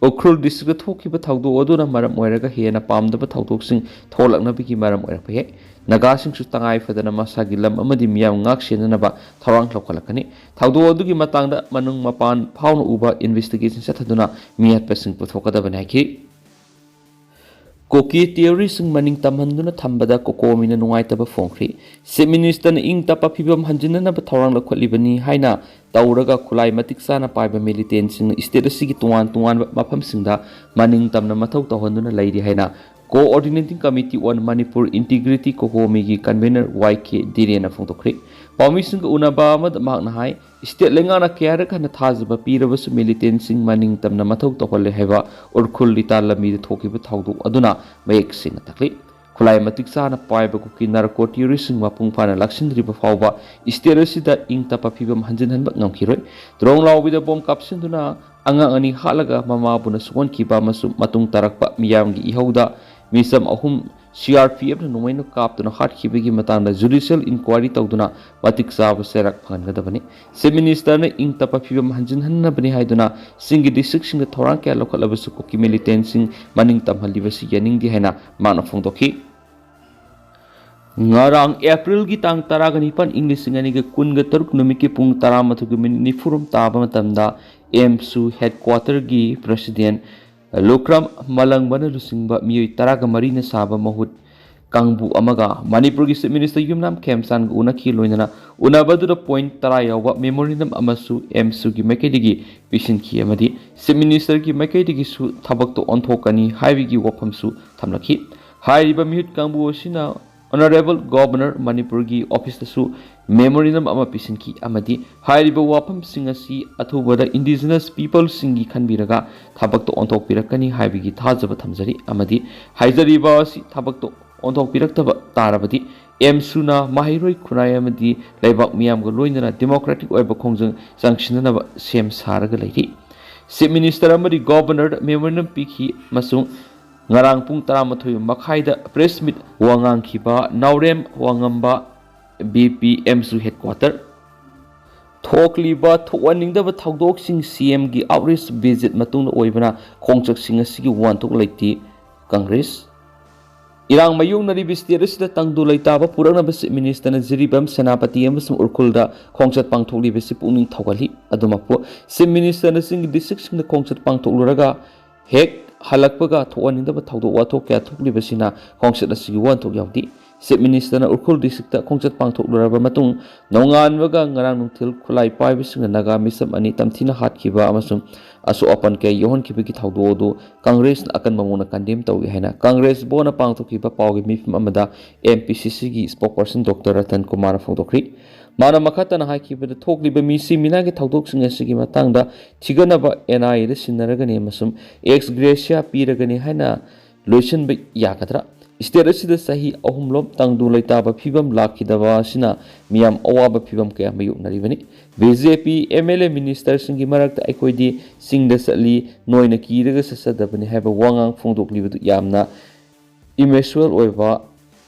ꯎꯈ꯭ꯔꯨꯜ ꯗꯤꯁꯇ꯭ꯔꯤꯛꯇ ꯊꯣꯛꯈꯤꯕ ꯊꯧꯗꯣꯛ ꯑꯗꯨꯅ ꯃꯔꯝ ꯑꯣꯏꯔꯒ ꯍꯦꯟꯅ ꯄꯥꯝꯗꯕ ꯊꯧꯗꯣꯛꯁꯤꯡ ꯊꯣꯛꯂꯛꯅꯕꯒꯤ ꯃꯔꯝ ꯑꯣꯏꯔꯛꯄ ꯌꯥꯏ꯫ ꯅꯥꯒꯥꯁꯤꯡꯁꯨ ꯇꯉꯥꯏ ꯐꯗꯅ ꯃꯁꯥꯒꯤ ꯂꯝ ꯑꯃꯗꯤ ꯃꯤꯌꯥꯝ ꯉꯥꯛ ꯁꯦꯟꯅꯅꯕ ꯊꯧꯔꯥꯡ ꯂꯧꯈꯠꯂꯛꯀꯅꯤ꯫ ꯊꯧꯗꯣꯛ ꯑꯗꯨꯒꯤ ꯃꯇꯥꯡꯗ ꯃꯅꯨꯡ ꯃꯄꯥꯟ ꯐꯥꯎꯅ ꯎꯕ investigation ꯆꯠꯊꯗꯨꯅ ꯃꯤꯍꯠꯄꯁꯤꯡ ꯄꯨꯊꯣꯛꯀꯗꯕꯅꯤ ꯍꯥꯏꯈꯤ꯫ ꯀꯨꯀꯤ ꯇꯤꯑꯣꯔꯤꯁꯤꯡ ꯃꯅꯤꯡ ꯇꯝꯍꯟꯗꯨꯅ ꯊꯝꯕꯗ ꯀꯣꯀꯣꯃꯤꯅ ꯅꯨꯡꯉꯥꯏꯇꯕ ꯐꯣꯡꯈ꯭ꯔꯤ꯫ ꯆꯤꯐ ꯃꯤꯅꯤꯁꯇꯔꯅ ꯏꯪ ꯇꯞꯄ ꯐꯤꯕꯝ ꯍꯟꯖꯤꯟꯅꯅꯕ ꯊꯧꯔꯥꯡ ꯂꯧꯈꯠꯂꯤꯕꯅꯤ ꯍꯥꯏꯅ ꯇꯧꯔꯒ ꯈꯨꯠꯂꯥꯏ ꯃꯇꯤꯛ ꯆꯥꯅ ꯄꯥꯏꯕ ꯃꯤꯂꯤꯇꯦꯟꯁꯤꯡꯅ ꯁ꯭ꯇꯦꯠ ꯑꯁꯤꯒꯤ ꯇꯣꯉꯥꯟ ꯇꯣꯉꯥꯟꯕ ꯃꯐꯝꯁꯤꯡꯗ ꯃꯅꯤꯡ ꯇꯝꯅ ꯃꯊꯧ ꯇꯧꯍꯟꯗꯨꯅ ꯂꯩꯔꯤ ꯍꯥꯏꯅ Coordinating Committee on Manipur Integrity ꯀꯣꯀꯣꯃꯤꯒꯤ ꯀꯟꯚꯦꯅꯔ ꯋꯥꯏ ꯀꯦ ꯙꯤꯔꯦꯟꯅ ꯐꯣꯡꯗꯣꯛꯈ꯭ꯔꯤ꯫ ꯄꯥꯎꯃꯤꯁꯤꯡꯒ ꯎꯅꯕ ꯑꯃꯗ ꯃꯍꯥꯛꯅ ꯍꯥꯏ, ꯏꯁꯇꯦꯠ ꯂꯩꯉꯥꯛꯅ ꯀꯌꯥꯔꯛ ꯍꯟꯅ ꯊꯥꯖꯕ ꯄꯤꯔꯕꯁꯨ ꯃꯤꯂꯤꯇꯦꯟꯁꯤꯡ ꯃꯅꯤꯡ ꯇꯝꯅ ꯃꯊꯧ ꯇꯧꯍꯜꯂꯦ ꯍꯥꯏꯕ ꯎꯔꯈꯨꯜ ꯂꯤꯇꯥꯟ ꯂꯝꯕꯤꯗ ꯊꯣꯛꯈꯤꯕ ꯊꯧꯗꯣꯛ ꯑꯗꯨꯅ ꯃꯌꯦꯛ ꯁꯦꯡꯅ ꯇꯥꯛꯂꯤ꯫ ꯈꯨꯠꯂꯥꯏ ꯃꯇꯤꯛ ꯆꯥꯅ ꯄꯥꯏꯕ ꯀꯨꯀꯤ ꯅꯥꯔꯀꯣ ꯇꯦꯔꯣꯔꯤꯁꯁꯤꯡ ꯃꯄꯨꯡ ꯐꯥꯅ ꯂꯥꯛꯁꯤꯟꯗ꯭ꯔꯤꯕ ꯐꯥꯎꯕ ꯏꯁꯇꯦꯠ ꯑꯁꯤꯗ ꯏꯪ ꯇꯞꯄ ꯐꯤꯕꯝ ꯍꯟꯖꯤꯟꯍꯟꯕ ꯉꯝꯈꯤꯔꯣꯏ꯫ ꯇ꯭ꯔꯣꯡ ꯂꯥꯎꯕꯤꯗ ꯕꯣꯝ ꯀꯥꯞꯁꯤꯟꯗꯨꯅ ꯑꯉꯥꯡ ꯑꯅꯤ ꯍꯥꯠꯂꯒ ꯃꯃꯥꯕꯨꯅ ꯁꯣꯛꯍꯟꯈꯤꯕ ꯑꯃꯁꯨꯡ ꯃꯇꯨꯡ ꯇꯥꯔꯛꯄ ꯃꯤꯌꯥꯝꯒꯤ ꯏꯍꯧꯗ ꯃꯤꯆꯝ ꯑꯍꯨꯝ ꯁꯤ ꯑꯥꯔ ꯄꯤ ꯑꯦꯐꯅ ꯅꯣꯡꯃꯩꯅ ꯀꯥꯞꯇꯨꯅ ꯍꯥꯠꯈꯤꯕꯒꯤ ꯃꯇꯥꯡꯗ ꯖꯨꯗꯤꯁꯤꯌꯦꯜ ꯏꯟꯀ꯭ꯋꯥꯏꯔꯤ ꯇꯧꯗꯨꯅ ꯃꯇꯤꯛ ꯆꯥꯕ ꯆꯩꯔꯥꯛ ꯐꯪꯍꯟꯒꯗꯕꯅꯤ꯫ ꯆꯤꯐ ꯃꯤꯅꯤꯁꯇꯔꯅ ꯏꯪ ꯇꯞꯄ ꯐꯤꯕꯝ ꯍꯟꯖꯤꯟꯍꯟꯅꯕꯅꯤ ꯍꯥꯏꯗꯨꯅ ꯆꯤꯡꯒꯤ ꯗꯤꯁꯇ꯭ꯔꯤꯛꯁꯤꯡꯗ ꯊꯧꯔꯥꯡ ꯀꯌꯥ ꯂꯧꯈꯠꯂꯕꯁꯨ ꯀꯨꯀꯤ ꯃꯤꯂꯤꯇꯦꯟꯁꯤꯡ ꯃꯅꯤꯡ ꯇꯝꯍꯜꯂꯤꯕꯁꯤ ꯌꯥꯅꯤꯡꯗꯦ ꯍꯥꯏꯅ ꯃꯍꯥꯛꯅ ꯐꯣꯡꯗꯣꯛꯈꯤ꯫ ꯉꯔꯥꯡ ꯑꯦꯄ꯭ꯔꯤꯜꯒꯤ ꯇꯥꯡ ꯇꯔꯥꯒ ꯅꯤꯄꯥꯟ, ꯏꯪ ꯂꯤꯁꯤꯡ ꯑꯅꯤꯒ ꯀꯨꯟꯒ ꯇꯔꯨꯛ ꯅꯨꯃꯤꯠꯀꯤ ꯄꯨꯡ ꯇꯔꯥꯃꯥꯊꯣꯏꯒꯤ ꯃꯤꯅꯤꯠ ꯅꯤꯐꯨꯔꯣꯝ ꯇꯥꯕ ꯃꯇꯝꯗ ꯑꯦꯝꯁꯨ ꯍꯦꯗꯀ꯭ꯋꯥꯇꯔꯒꯤ ꯄ꯭ꯔꯦꯁꯤꯗꯦꯟ ꯂꯨꯈ꯭ꯔꯝ ꯃꯂꯪꯕꯅ ꯂꯨꯆꯤꯡꯕ ꯃꯤꯑꯣꯏ ꯇꯔꯥꯒ ꯃꯔꯤꯅ ꯁꯥꯕ ꯃꯍꯨꯠ ꯀꯥꯡꯕꯨ ꯑꯃꯒ ꯃꯅꯤꯄꯨꯔꯒꯤ ꯆꯤꯐ ꯃꯤꯅꯤꯁꯇꯔ ꯌꯨꯝꯅꯥꯝ ꯈꯦꯝꯆꯥꯟꯒ ꯎꯅꯈꯤ꯫ ꯂꯣꯏꯅꯅ ꯎꯅꯕꯗꯨꯗ ꯄꯣꯏꯟꯠ ꯇꯔꯥ ꯌꯥꯎꯕ ꯃꯦꯃꯣꯔꯦꯟꯗꯝ ꯑꯃꯁꯨ ꯑꯦꯝꯁꯨꯒꯤ ꯃꯥꯏꯀꯩꯗꯒꯤ ꯄꯤꯁꯤꯟꯈꯤ ꯑꯃꯗꯤ ꯆꯤꯐ ꯃꯤꯅꯤꯁꯇꯔꯒꯤ ꯃꯥꯏꯀꯩꯗꯒꯤꯁꯨ ꯊꯕꯛꯇꯣ ꯑꯣꯟꯊꯣꯛꯀꯅꯤ ꯍꯥꯏꯕꯒꯤ ꯋꯥꯐꯝꯁꯨ ꯊꯝꯂꯛꯈꯤ꯫ ꯍꯥꯏꯔꯤꯕ ꯃꯤꯍꯨꯠ ꯀꯥꯡꯕꯨ ꯑꯁꯤꯅ ꯑꯣꯅꯔꯦꯕꯜ ꯒꯣꯚꯔꯅꯔ ꯃꯅꯤꯄꯨꯔꯒꯤ ꯑꯣꯐꯤꯁꯇꯁꯨ ꯃꯦꯃꯣꯔꯦꯟꯗꯝ ꯑꯃ ꯄꯤꯁꯤꯟꯈꯤ ꯑꯃꯗꯤ ꯍꯥꯏꯔꯤꯕ ꯋꯥꯐꯝꯁꯤꯡ ꯑꯁꯤ ꯑꯊꯨꯕꯗ ꯏꯟꯗꯤꯖꯤꯅꯁ ꯄꯤꯄꯜꯁꯤꯡꯒꯤ ꯈꯟꯕꯤꯔꯒ ꯊꯕꯛꯇ ꯑꯣꯟꯊꯣꯛꯄꯤꯔꯛꯀꯅꯤ ꯍꯥꯏꯕꯒꯤ ꯊꯥꯖꯕ ꯊꯝꯖꯔꯤ ꯑꯃꯗꯤ ꯍꯥꯏꯖꯔꯤꯕ ꯑꯁꯤ ꯊꯕꯛꯇ ꯑꯣꯟꯊꯣꯛꯄꯤꯔꯛꯇꯕ ꯇꯥꯔꯕꯗꯤ ꯑꯦꯝꯁꯨꯅ ꯃꯍꯩꯔꯣꯏ ꯈꯨꯟꯅꯥꯏ ꯑꯃꯗꯤ ꯂꯩꯕꯥꯛ ꯃꯤꯌꯥꯝꯒ ꯂꯣꯏꯅꯅ ꯗꯦꯃꯣꯀ꯭ꯔꯦꯇꯤꯛ ꯑꯣꯏꯕ ꯈꯣꯡꯖꯪ ꯆꯪꯁꯤꯟꯅꯅꯕ ꯁꯦꯝ ꯁꯥꯔꯒ ꯂꯩꯔꯤ꯫ ꯆꯤꯐ ꯃꯤꯅꯤꯁꯇꯔ ꯑꯃꯗꯤ ꯒꯣꯚꯔꯅꯔꯗ ꯃꯦꯃꯣꯔꯦꯟꯗꯝ ꯄꯤꯈꯤ ꯑꯃꯁꯨꯡ ꯉꯔꯥꯡ ꯄꯨꯡ ꯇꯔꯥꯃꯥꯊꯣꯏ ꯃꯈꯥꯏꯗ ꯄ꯭ꯔꯦꯁ ꯃꯤꯠ ꯋꯥ ꯉꯥꯡꯈꯤꯕ ꯅꯥꯎꯔꯦꯝ ꯋꯥꯉꯝꯕ, ꯕꯤ ꯄꯤ ꯑꯦꯝꯁꯨ ꯍꯦꯗꯀ꯭ꯋꯥꯇꯔ꯫ ꯊꯣꯛꯂꯤꯕ ꯊꯣꯛꯍꯟꯅꯤꯡꯗꯕ ꯊꯧꯗꯣꯛꯁꯤꯡ ꯁꯤ ꯑꯦꯝꯒꯤ ꯑꯥꯎꯠꯔꯤꯆ ꯚꯤꯖꯤꯠ ꯃꯇꯨꯡꯗ ꯑꯣꯏꯕꯅ ꯈꯣꯡꯆꯠꯁꯤꯡ ꯑꯁꯤꯒꯤ ꯋꯥꯍꯟꯊꯣꯛ ꯂꯩꯇꯦ꯫ ꯀꯪꯒ꯭ꯔꯦꯁ꯫ ꯏꯔꯥꯡ ꯃꯥꯌꯣꯛꯅꯔꯤꯕ ꯁ꯭ꯇꯦꯠ ꯑꯁꯤꯗ ꯇꯪꯗꯨ ꯂꯩꯇꯥꯕ ꯄꯨꯔꯛꯅꯕ ꯆꯤꯐ ꯃꯤꯅꯤꯁꯇꯔꯅ ꯖꯤꯔꯤꯕꯥꯝ ꯁꯦꯅꯥꯄꯇꯤ ꯑꯃꯁꯨꯡ ꯎꯔꯈꯨꯜꯗ ꯈꯣꯡꯆꯠ ꯄꯥꯡꯊꯣꯛꯂꯤꯕꯁꯤ ꯄꯨꯛꯅꯤꯡ ꯊꯧꯒꯠꯂꯤ꯫ ꯑꯗꯨꯃꯛꯄꯨ ꯆꯤꯐ ꯃꯤꯅꯤꯁꯇꯔꯅ ꯆꯤꯡꯒꯤ ꯗꯤꯁꯇ꯭ꯔꯤꯛꯁꯤꯡꯗ ꯈꯣꯡꯆꯠ ꯄꯥꯡꯊꯣꯛꯂꯨꯔꯒ ꯍꯦꯛ ꯍꯜꯂꯛꯄꯒ ꯊꯣꯛꯍꯟꯅꯤꯡꯗꯕ ꯊꯧꯗꯣꯛ ꯋꯥꯊꯣꯛ ꯀꯌꯥ ꯊꯣꯛꯂꯤꯕꯁꯤꯅ ꯈꯣꯡꯆꯠ ꯑꯁꯤꯒꯤ ꯋꯥꯍꯟꯊꯣꯛ ꯌꯥꯎꯗꯦ꯫ ꯆꯤꯐ ꯃꯤꯅꯤꯁꯇꯔꯅ ꯎꯈ꯭ꯔꯨꯜ ꯗꯤꯁꯇ꯭ꯔꯤꯛꯇ ꯈꯣꯡꯆꯠ ꯄꯥꯡꯊꯣꯛꯂꯨꯔꯕ ꯃꯇꯨꯡ ꯅꯣꯡꯉꯥꯟꯕꯒ ꯉꯔꯥꯡ ꯅꯨꯡꯊꯤꯜ ꯈꯨꯠꯂꯥꯏ ꯄꯥꯏꯕꯁꯤꯡꯅ ꯅꯥꯒꯥ ꯃꯤꯆꯝ ꯑꯅꯤ ꯇꯝꯊꯤꯅ ꯍꯥꯠꯈꯤꯕ ꯑꯃꯁꯨꯡ ꯑꯁꯣꯛ ꯑꯄꯟ ꯀꯌꯥ ꯌꯥꯎꯍꯟꯈꯤꯕꯒꯤ ꯊꯧꯗꯣꯛ ꯑꯗꯨ ꯀꯪꯒ꯭ꯔꯦꯁꯅ ꯑꯀꯟꯕ ꯃꯑꯣꯡꯗ ꯀꯟꯗꯦꯝ ꯇꯧꯏ ꯍꯥꯏꯅ ꯀꯪꯒ꯭ꯔꯦꯁ ꯕꯣꯔꯗꯅ ꯄꯥꯡꯊꯣꯛꯈꯤꯕ ꯄꯥꯎꯒꯤ ꯃꯤꯐꯝ ꯑꯃꯗ ꯑꯦꯝ ꯄꯤ ꯁꯤ ꯁꯤꯒꯤ ꯁ꯭ꯄꯣꯛꯄꯔꯁꯟ ꯗꯣꯛꯇꯔ ꯔꯇꯟ ꯀꯨꯃꯥꯔꯅ ꯐꯣꯡꯗꯣꯛꯈ꯭ꯔꯤ꯫ ꯃꯥꯅ ꯃꯈꯥ ꯇꯥꯅ ꯍꯥꯏꯈꯤꯕꯗ, ꯊꯣꯛꯂꯤꯕ ꯃꯤꯁꯤ ꯃꯤꯅꯥꯒꯤ ꯊꯧꯗꯣꯛꯁꯤꯡ ꯑꯁꯤꯒꯤ ꯃꯇꯥꯡꯗ ꯊꯤꯒꯠꯅꯕ ꯑꯦꯟ ꯑꯥꯏ ꯑꯦꯗ ꯁꯤꯟꯅꯔꯒꯅꯤ ꯑꯃꯁꯨꯡ ꯑꯦꯛꯁ ꯒ꯭ꯔꯦꯁꯤꯌꯥ ꯄꯤꯔꯒꯅꯤ ꯍꯥꯏꯅ ꯂꯣꯏꯁꯤꯟꯕ ꯌꯥꯒꯗ꯭ꯔꯥ? ꯁ꯭ꯇꯦꯠ ꯑꯁꯤꯗ ꯆꯍꯤ ꯑꯍꯨꯝꯂꯣꯝ ꯇꯪꯗꯨ ꯂꯩꯇꯥꯕ ꯐꯤꯕꯝ ꯂꯥꯛꯈꯤꯗꯕ ꯑꯁꯤꯅ ꯃꯤꯌꯥꯝ ꯑꯋꯥꯕ ꯐꯤꯕꯝ ꯀꯌꯥ ꯃꯥꯌꯣꯛꯅꯔꯤꯕꯅꯤ꯫ B J P M L A ꯃꯤꯅꯤꯁꯇꯔꯁꯤꯡꯒꯤ ꯃꯔꯛꯇ ꯑꯩꯈꯣꯏꯗꯤ ꯆꯤꯡꯗ ꯆꯠꯂꯤ, ꯅꯣꯏꯅ ꯀꯤꯔꯒ ꯆꯠꯆꯗꯕꯅꯤ ꯍꯥꯏꯕ ꯋꯥꯉꯥꯡ ꯐꯣꯡꯗꯣꯛꯂꯤꯕꯗꯨ ꯌꯥꯝꯅ ꯏꯃꯦꯆꯨꯋꯔ ꯑꯣꯏꯕ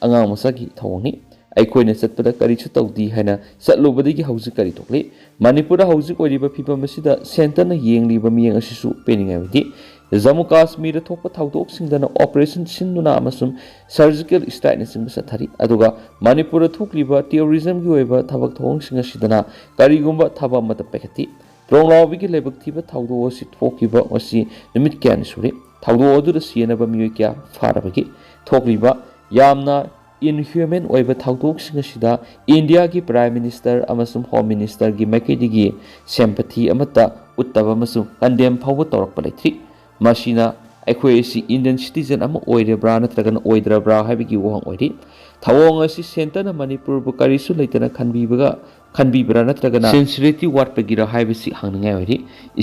ꯑꯉꯥꯡ ꯃꯆꯥꯒꯤ ꯊꯧꯑꯣꯡꯅꯤ꯫ ꯑꯩꯈꯣꯏꯅ ꯆꯠꯄꯗ ꯀꯔꯤꯁꯨ ꯇꯧꯗꯦ ꯍꯥꯏꯅ ꯆꯠꯂꯨꯕꯗꯒꯤ ꯍꯧꯖꯤꯛ ꯀꯔꯤ ꯊꯣꯛꯂꯤ? ꯃꯅꯤꯄꯨꯔꯗ ꯍꯧꯖꯤꯛ ꯑꯣꯏꯔꯤꯕ ꯐꯤꯕꯝ ꯑꯁꯤꯗ ꯁꯦꯟꯇꯔꯅ ꯌꯦꯡꯂꯤꯕ ꯃꯤꯠꯌꯦꯡ ꯑꯁꯤꯁꯨ ꯄꯦꯟꯅꯤꯡꯉꯥꯏ ꯑꯣꯏꯗꯦ꯫ ꯖꯝꯃꯨ ꯀꯥꯁꯃꯤꯔꯗ ꯊꯣꯛꯄ ꯊꯧꯗꯣꯛꯁꯤꯡꯗꯅ ꯑꯣꯄꯔꯦꯁꯟ ꯁꯤꯟꯗꯨꯅ ꯑꯃꯁꯨꯡ ꯁꯔꯖꯤꯀꯦꯜ ꯁ꯭ꯇ꯭ꯔꯥꯏꯛꯅꯆꯤꯡꯕ ꯆꯠꯊꯔꯤ, ꯑꯗꯨꯒ ꯃꯅꯤꯄꯨꯔꯗ ꯊꯣꯛꯂꯤꯕ ꯇꯦꯔꯣꯔꯤꯖꯝꯒꯤ ꯑꯣꯏꯕ ꯊꯕꯛ ꯊꯧꯑꯣꯡꯁꯤꯡ ꯑꯁꯤꯗꯅ ꯀꯔꯤꯒꯨꯝꯕ ꯊꯕꯛ ꯑꯃꯠꯇ ꯄꯥꯏꯈꯠꯇꯦ꯫ ꯄ꯭ꯔꯣꯡꯂꯥꯎꯕꯤꯒꯤ ꯂꯥꯏꯕꯛ ꯊꯤꯕ ꯊꯧꯗꯣꯛ ꯑꯁꯤ ꯊꯣꯛꯈꯤꯕ ꯉꯁꯤ ꯅꯨꯃꯤꯠ ꯀꯌꯥꯅꯤ ꯁꯨꯔꯦ꯫ ꯊꯧꯗꯣꯛ ꯑꯗꯨꯗ ꯁꯤꯅꯕ ꯃꯤꯑꯣꯏ ꯀꯌꯥ ꯐꯥꯔꯕꯒꯦ? ꯊꯣꯛꯂꯤꯕ ꯌꯥꯝꯅ ꯏꯟꯍ꯭ꯌꯨꯃꯦꯟ ꯑꯣꯏꯕ ꯊꯧꯗꯣꯛꯁꯤꯡ ꯑꯁꯤꯗ ꯏꯟꯗꯤꯌꯥꯒꯤ ꯄ꯭ꯔꯥꯏꯝ ꯃꯤꯅꯤꯁꯇꯔ ꯑꯃꯁꯨꯡ ꯍꯣꯝ ꯃꯤꯅꯤꯁꯇꯔꯒꯤ ꯃꯥꯏꯀꯩꯗꯒꯤ ꯁꯦꯝꯄꯊꯤ ꯑꯃꯠꯇ ꯎꯠꯇꯕ ꯑꯃꯁꯨꯡ ꯀꯟꯗꯦꯝ ꯐꯥꯎꯕ ꯇꯧꯔꯛꯄ ꯂꯩꯇ꯭ꯔꯤ꯫ ꯃꯁꯤꯅ ꯑꯩꯈꯣꯏ ꯑꯁꯤ ꯏꯟꯗꯤꯌꯟ ꯁꯤꯇꯤꯖꯟ ꯑꯃ ꯑꯣꯏꯔꯤꯕ꯭ꯔꯥ ꯅꯠꯇ꯭ꯔꯒꯅ ꯑꯣꯏꯗ꯭ꯔꯕ꯭ꯔꯥ ꯍꯥꯏꯕꯒꯤ ꯋꯥꯍꯪ ꯑꯣꯏꯔꯤ꯫ ꯊꯧꯑꯣꯡ ꯑꯁꯤ ꯁꯦꯟꯇꯔꯅ ꯃꯅꯤꯄꯨꯔꯕꯨ ꯀꯔꯤꯁꯨ ꯂꯩꯇꯅ ꯈꯟꯕꯤꯕꯒ ꯈꯟꯕꯤꯕ꯭ꯔꯥ ꯅꯠꯇ꯭ꯔꯒꯅ ꯁꯤꯟꯁꯤꯔꯤꯇꯤ ꯋꯥꯠꯄꯒꯤꯔ ꯍꯥꯏꯕꯁꯤ ꯍꯪꯅꯤꯡꯉꯥꯏ ꯑꯣꯏꯔꯤ꯫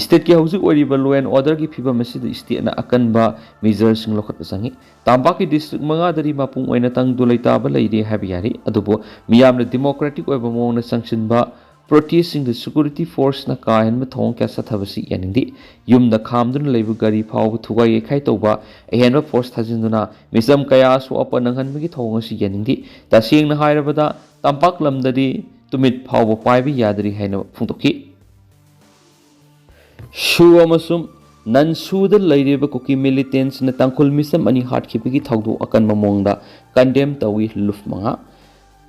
ꯁ꯭ꯇꯦꯠꯀꯤ ꯍꯧꯖꯤꯛ ꯑꯣꯏꯔꯤꯕ ꯂꯣ ꯑꯦꯟ ꯑꯣꯔꯗꯔꯒꯤ ꯐꯤꯕꯝ ꯑꯁꯤꯗ ꯁ꯭ꯇꯦꯠꯅ ꯑꯀꯟꯕ ꯃꯤꯖꯔꯁꯤꯡ ꯂꯧꯈꯠꯄ ꯆꯪꯏ꯫ ꯇꯝꯄꯥꯛꯀꯤ ꯗꯤꯁꯇ꯭ꯔꯤꯛ ꯃꯉꯥꯗꯗꯤ ꯃꯄꯨꯡ ꯑꯣꯏꯅ ꯇꯪꯗꯨ ꯂꯩꯇꯥꯕ ꯂꯩꯔꯦ ꯍꯥꯏꯕ ꯌꯥꯔꯤ, ꯑꯗꯨꯕꯨ ꯃꯤꯌꯥꯝꯅ ꯗꯤꯃꯣꯀ꯭ꯔꯦꯇꯤꯛ ꯑꯣꯏꯕ ꯃꯑꯣꯡꯗ ꯆꯪꯁꯤꯟꯕ ꯄ꯭ꯔꯣꯇꯦꯁꯁꯤꯡꯗ ꯁꯦꯀ꯭ꯌꯨꯔꯤꯇꯤ ꯐꯣꯔꯁꯅ ꯀꯥ ꯍꯦꯟꯕ ꯊꯧꯑꯣꯡ ꯀꯌꯥ ꯆꯠꯊꯕꯁꯤ ꯌꯥꯅꯤꯡꯗꯦ꯫ ꯌꯨꯝꯗ ꯈꯥꯝꯗꯨꯅ ꯂꯩꯕ ꯒꯥꯔꯤ ꯐꯥꯎꯕ ꯊꯨꯒꯥꯏ ꯌꯩꯈꯥꯏ ꯇꯧꯕ, ꯑꯍꯦꯟꯕ ꯐꯣꯔꯁ ꯊꯥꯖꯤꯟꯗꯨꯅ ꯃꯤꯆꯝ ꯀꯌꯥ ꯑꯁꯣꯛ ꯑꯄꯟ ꯅꯪꯍꯟꯕꯒꯤ ꯊꯧꯑꯣꯡ ꯑꯁꯤ ꯌꯥꯅꯤꯡꯗꯦ꯫ ꯇꯁꯦꯡꯅ ꯍꯥꯏꯔꯕꯗ, ꯇꯝꯄꯥꯛ ꯂꯝꯗꯗꯤ ꯇꯨꯃꯤꯠ ꯐꯥꯎꯕ ꯄꯥꯏꯕ ꯌꯥꯗ꯭ꯔꯤ ꯍꯥꯏꯅ ꯐꯣꯡꯗꯣꯛꯈꯤ꯫ ꯁꯨ ꯑꯃꯁꯨꯡ ꯅꯟ ꯁꯨꯗ ꯂꯩꯔꯤꯕ ꯀꯨꯀꯤ ꯃꯤꯂꯤꯇꯦꯟꯁꯤꯡꯅ ꯇꯥꯡꯈꯨꯜ ꯃꯤꯆꯝ ꯑꯅꯤ ꯍꯥꯠꯈꯤꯕꯒꯤ ꯊꯧꯗꯣꯛ ꯑꯀꯟꯕ ꯃꯑꯣꯡꯗ ꯀꯟꯗꯦꯝ ꯇꯧꯏ꯫ ꯂꯨꯞ ꯃꯉꯥ꯫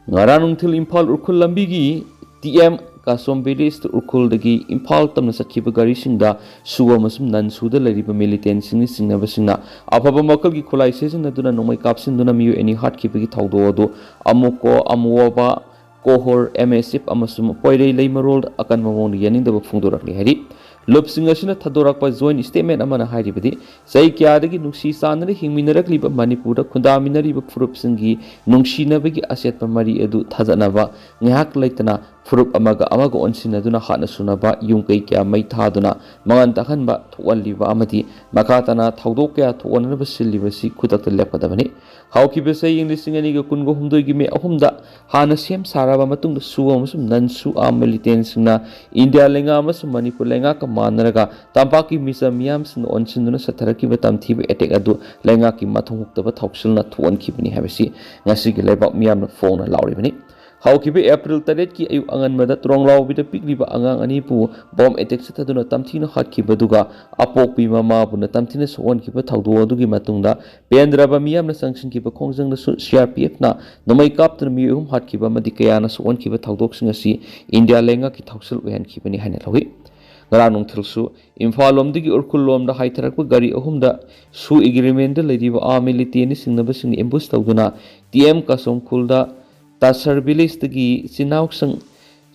ꯉꯔꯥꯡ ꯅꯨꯡꯊꯤꯜ ꯏꯝꯐꯥꯜ ꯎꯈ꯭ꯔꯨꯜ ꯂꯝꯕꯤꯒꯤ ꯇꯤ ꯑꯦꯝ ꯀꯥꯁꯣꯝ ꯚꯤꯂꯦꯖꯇ ꯎꯈ꯭ꯔꯨꯜꯗꯒꯤ ꯏꯝꯐꯥꯜ ꯇꯝꯅ ꯆꯠꯈꯤꯕ ꯒꯥꯔꯤꯁꯤꯡꯗ ꯁꯨ ꯑꯃꯁꯨꯡ ꯅꯟ ꯁꯨꯗ ꯂꯩꯔꯤꯕ ꯃꯤꯂꯤꯇꯦꯟꯁꯤꯡꯅ ꯆꯤꯡꯅꯕꯁꯤꯡꯅ ꯑꯐꯕ ꯃꯈꯜꯒꯤ ꯈꯨꯠꯂꯥꯏ ꯁꯤꯖꯤꯟꯅꯗꯨꯅ ꯅꯣꯡꯃꯩ ꯀꯥꯞꯁꯤꯟꯗꯨꯅ ꯃꯤꯑꯣꯏ ꯑꯅꯤ ꯍꯥꯠꯈꯤꯕꯒꯤ ꯊꯧꯗꯣꯛ ꯑꯗꯨ ꯑꯃꯨꯀꯣ ꯑꯃꯨꯋꯥꯕ ꯀꯣꯍꯣꯔ, ꯑꯦꯝ ꯑꯦꯁ ꯑꯦꯐ ꯑꯃꯁꯨꯡ ꯄꯣꯏꯔꯩ ꯂꯩꯃꯔꯣꯜ ꯑꯀꯟꯕ ꯃꯑꯣꯡꯗ ꯌꯥꯅꯤꯡꯗꯕ ꯐꯣꯡꯗꯣꯔꯛꯂꯤ ꯍꯥꯏꯔꯤ꯫ ꯂꯨꯞꯁꯤꯡ ꯑꯁꯤꯅ ꯊꯥꯗꯣꯔꯛꯄ joint statement ꯑꯃꯅ ꯍꯥꯏꯔꯤꯕꯗꯤ, ꯆꯍꯤ ꯀꯌꯥꯗꯒꯤ ꯅꯨꯡꯁꯤ ꯆꯥꯟꯅꯅ ꯍꯤꯡꯃꯤꯟꯅꯔꯛꯂꯤꯕ ꯃꯅꯤꯄꯨꯔꯗ ꯈꯨꯟꯗꯥꯃꯤꯟꯅꯔꯤꯕ ꯐꯨꯔꯨꯞꯁꯤꯡꯒꯤ ꯅꯨꯡꯁꯤꯅꯕꯒꯤ ꯑꯆꯦꯠꯄ ꯃꯔꯤ ꯑꯗꯨ ꯊꯥꯖꯅꯕ, ꯉꯥꯏꯍꯥꯛ ꯂꯩꯇꯅ ꯐꯨꯔꯨꯞ ꯑꯃꯒ ꯑꯃꯒ ꯑꯣꯟꯁꯤꯟꯅꯗꯨꯅ ꯍꯥꯠꯅ ꯁꯨꯅꯕ, ꯌꯨꯝ ꯀꯩ ꯀꯌꯥ ꯃꯩ ꯊꯥꯗꯨꯅ ꯃꯉꯥꯟ ꯇꯥꯍꯟꯕ ꯊꯣꯛꯍꯜꯂꯤꯕ ꯑꯃꯗꯤ ꯃꯈꯥ ꯇꯥꯅ ꯊꯧꯗꯣꯛ ꯀꯌꯥ ꯊꯣꯛꯍꯟꯅꯕ ꯁꯤꯜꯂꯤꯕꯁꯤ ꯈꯨꯗꯛꯇ ꯂꯦꯞꯀꯗꯕꯅꯤ꯫ ꯍꯧꯈꯤꯕ ꯆꯍꯤ ꯂꯤꯁꯤꯡ ꯑꯅꯤꯒ ꯀꯨꯟꯒ ꯍꯨꯝꯗꯣꯏꯒꯤ ꯃꯦ ꯑꯍꯨꯝꯗ ꯍꯥꯟꯅ ꯁꯦꯝ ꯁꯥꯔꯕ ꯃꯇꯨꯡꯗ ꯁꯨ ꯑꯃꯁꯨꯡ ꯅꯟ ꯁꯨ ꯑꯥꯔꯝ ꯃꯤꯂꯤꯇꯦꯟꯁꯤꯡꯅ ꯏꯟꯗꯤꯌꯥ ꯂꯩꯉꯥꯛ ꯑꯃꯁꯨꯡ ꯃꯅꯤꯄꯨꯔ ꯂꯩꯉꯥꯛꯀ ꯃꯥꯟꯅꯔꯒ ꯇꯝꯄꯥꯛꯀꯤ ꯃꯤꯆꯝ ꯃꯤꯌꯥꯝꯁꯤꯡꯅ ꯑꯣꯟꯁꯤꯟꯗꯨꯅ ꯆꯠꯊꯔꯛꯈꯤꯕ ꯇꯝꯊꯤꯕ ꯑꯦꯇꯦꯛ ꯑꯗꯨ ꯂꯩꯉꯥꯛꯀꯤ ꯃꯊꯧ ꯍꯨꯛꯇꯕ ꯊꯧꯁꯤꯜꯅ ꯊꯣꯛꯍꯟꯈꯤꯕꯅꯤ ꯍꯥꯏꯕꯁꯤ ꯉꯁꯤꯒꯤ ꯂꯩꯕꯥꯛ ꯃꯤꯌꯥꯝꯅ ꯐꯣꯡꯅ ꯂꯥꯎꯔꯤꯕꯅꯤ꯫ ꯍꯧꯈꯤꯕ ꯑꯦꯄ꯭ꯔꯤꯜ ꯇꯔꯦꯠꯀꯤ ꯑꯌꯨꯛ ꯑꯉꯟꯕꯗ ꯇ꯭ꯔꯣꯡꯂꯥꯎꯕꯤꯗ ꯄꯤꯛꯂꯤꯕ ꯑꯉꯥꯡ ꯑꯅꯤꯕꯨ ꯕꯣꯝ ꯑꯦꯇꯦꯛ ꯆꯠꯊꯗꯨꯅ ꯇꯝꯊꯤꯅ ꯍꯥꯠꯈꯤꯕꯗꯨꯒ ꯑꯄꯣꯛꯄꯤ ꯃꯃꯥꯕꯨꯅ ꯇꯝꯊꯤꯅ ꯁꯣꯛꯍꯟꯈꯤꯕ ꯊꯧꯗꯣꯛ ꯑꯗꯨꯒꯤ ꯃꯇꯨꯡꯗ ꯄꯦꯟꯗ꯭ꯔꯕ ꯃꯤꯌꯥꯝꯅ ꯆꯪꯁꯤꯟꯈꯤꯕ ꯈꯣꯡꯖꯪꯗꯁꯨ ꯁꯤ ꯑꯥꯔ ꯄꯤ ꯑꯦꯐꯅ ꯅꯣꯡꯃꯩ ꯀꯥꯞꯇꯨꯅ ꯃꯤꯑꯣꯏ ꯑꯍꯨꯝ ꯍꯥꯠꯈꯤꯕ ꯑꯃꯗꯤ ꯀꯌꯥꯅ ꯁꯣꯛꯍꯟꯈꯤꯕ ꯊꯧꯗꯣꯛꯁꯤꯡ ꯑꯁꯤ ꯏꯟꯗꯤꯌꯥ ꯂꯩꯉꯥꯛꯀꯤ ꯊꯧꯁꯤꯜ ꯑꯣꯏꯍꯟꯈꯤꯕꯅꯤ ꯍꯥꯏꯅ ꯂꯧꯏ꯫ ꯉꯔꯥꯡ ꯅꯨꯡꯊꯤꯜꯁꯨ ꯏꯝꯐꯥꯜ ꯂꯣꯝꯗꯒꯤ ꯎꯔꯈꯨꯜ ꯂꯣꯝꯗ ꯍꯥꯏꯊꯔꯛꯄ ꯒꯥꯔꯤ ꯑꯍꯨꯝꯗ ꯁꯨ ꯑꯦꯒ꯭ꯔꯤꯃꯦꯟꯗ ꯂꯩꯔꯤꯕ ꯑꯥꯔꯝ ꯃꯤꯂꯤꯇꯦꯟꯅ ꯆꯤꯡꯅꯕꯁꯤꯡꯅ ꯑꯦꯝꯕꯨꯁ ꯇꯧꯗꯨꯅ ꯇꯤ ꯑꯦꯝ ꯀꯁꯣꯝꯈꯨꯜꯗ ꯇꯥꯁꯔ ꯚꯤꯂꯦꯖꯇꯒꯤ ꯏꯆꯤꯟ ꯏꯅꯥꯎꯁꯤꯡ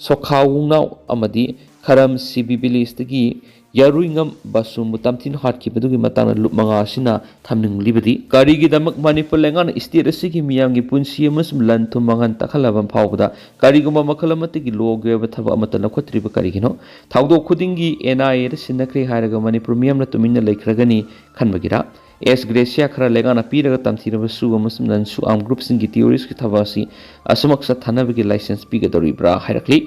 ꯁꯣꯈꯥ ꯋꯨꯡꯅꯥꯎ ꯑꯃꯗꯤ ꯈꯔꯝ ꯁꯤ ꯕꯤ ꯚꯤꯂꯦꯖꯇꯒꯤ ꯌꯥꯔꯨꯏꯉꯝ ꯕꯥꯁꯨꯝꯕꯨ ꯇꯝꯊꯤꯅ ꯍꯥꯠꯈꯤꯕꯗꯨꯒꯤ ꯃꯇꯥꯡꯗ ꯂꯨꯞ ꯃꯉꯥ ꯑꯁꯤꯅ ꯊꯝꯅꯤꯡꯂꯤꯕꯗꯤ ꯀꯔꯤꯒꯤꯗꯃꯛ ꯃꯅꯤꯄꯨꯔ ꯂꯩꯉꯥꯛꯅ ꯁ꯭ꯇꯦꯠ ꯑꯁꯤꯒꯤ ꯃꯤꯌꯥꯝꯒꯤ ꯄꯨꯟꯁꯤ ꯑꯃꯁꯨꯡ ꯂꯟ ꯊꯨꯝ ꯃꯥꯡꯍꯟ ꯇꯥꯛꯍꯜꯂꯕ ꯐꯥꯎꯕꯗ ꯀꯔꯤꯒꯨꯝꯕ ꯃꯈꯜ ꯑꯃꯠꯇꯒꯤ ꯂꯣꯒꯤ ꯑꯣꯏꯕ ꯊꯕꯛ ꯑꯃꯠꯇ ꯂꯧꯈꯠꯇ꯭ꯔꯤꯕ ꯀꯔꯤꯒꯤꯅꯣ? ꯊꯧꯗꯣꯛ ꯈꯨꯗꯤꯡꯒꯤ ꯑꯦꯟ ꯑꯥꯏ ꯑꯦꯗ ꯁꯤꯟꯅꯈ꯭ꯔꯦ ꯍꯥꯏꯔꯒ ꯃꯅꯤꯄꯨꯔ ꯃꯤꯌꯥꯝꯅ ꯇꯨꯃꯤꯟꯅ ꯂꯩꯈ꯭ꯔꯒꯅꯤ ꯈꯟꯕꯒꯤꯔ? ꯑꯦꯁ ꯒ꯭ꯔꯦꯁꯤꯌꯥ ꯈꯔ ꯂꯩꯉꯥꯛꯅ ꯄꯤꯔꯒ ꯇꯝꯊꯤꯔꯕ ꯁꯨ ꯑꯃꯁꯨꯡ ꯅꯟ ꯁꯨ ꯑꯥꯔꯝ ꯒ꯭ꯔꯨꯞꯁꯤꯡꯒꯤ ꯇꯤꯑꯣꯔꯤꯁꯀꯤ ꯊꯕꯛ ꯑꯁꯤ ꯑꯁꯨꯃꯛ ꯆꯠꯊꯅꯕꯒꯤ ꯂꯥꯏꯁꯦꯟꯁ ꯄꯤꯒꯗꯧꯔꯤꯕ꯭ꯔꯥ ꯍꯥꯏꯔꯛꯂꯤ꯫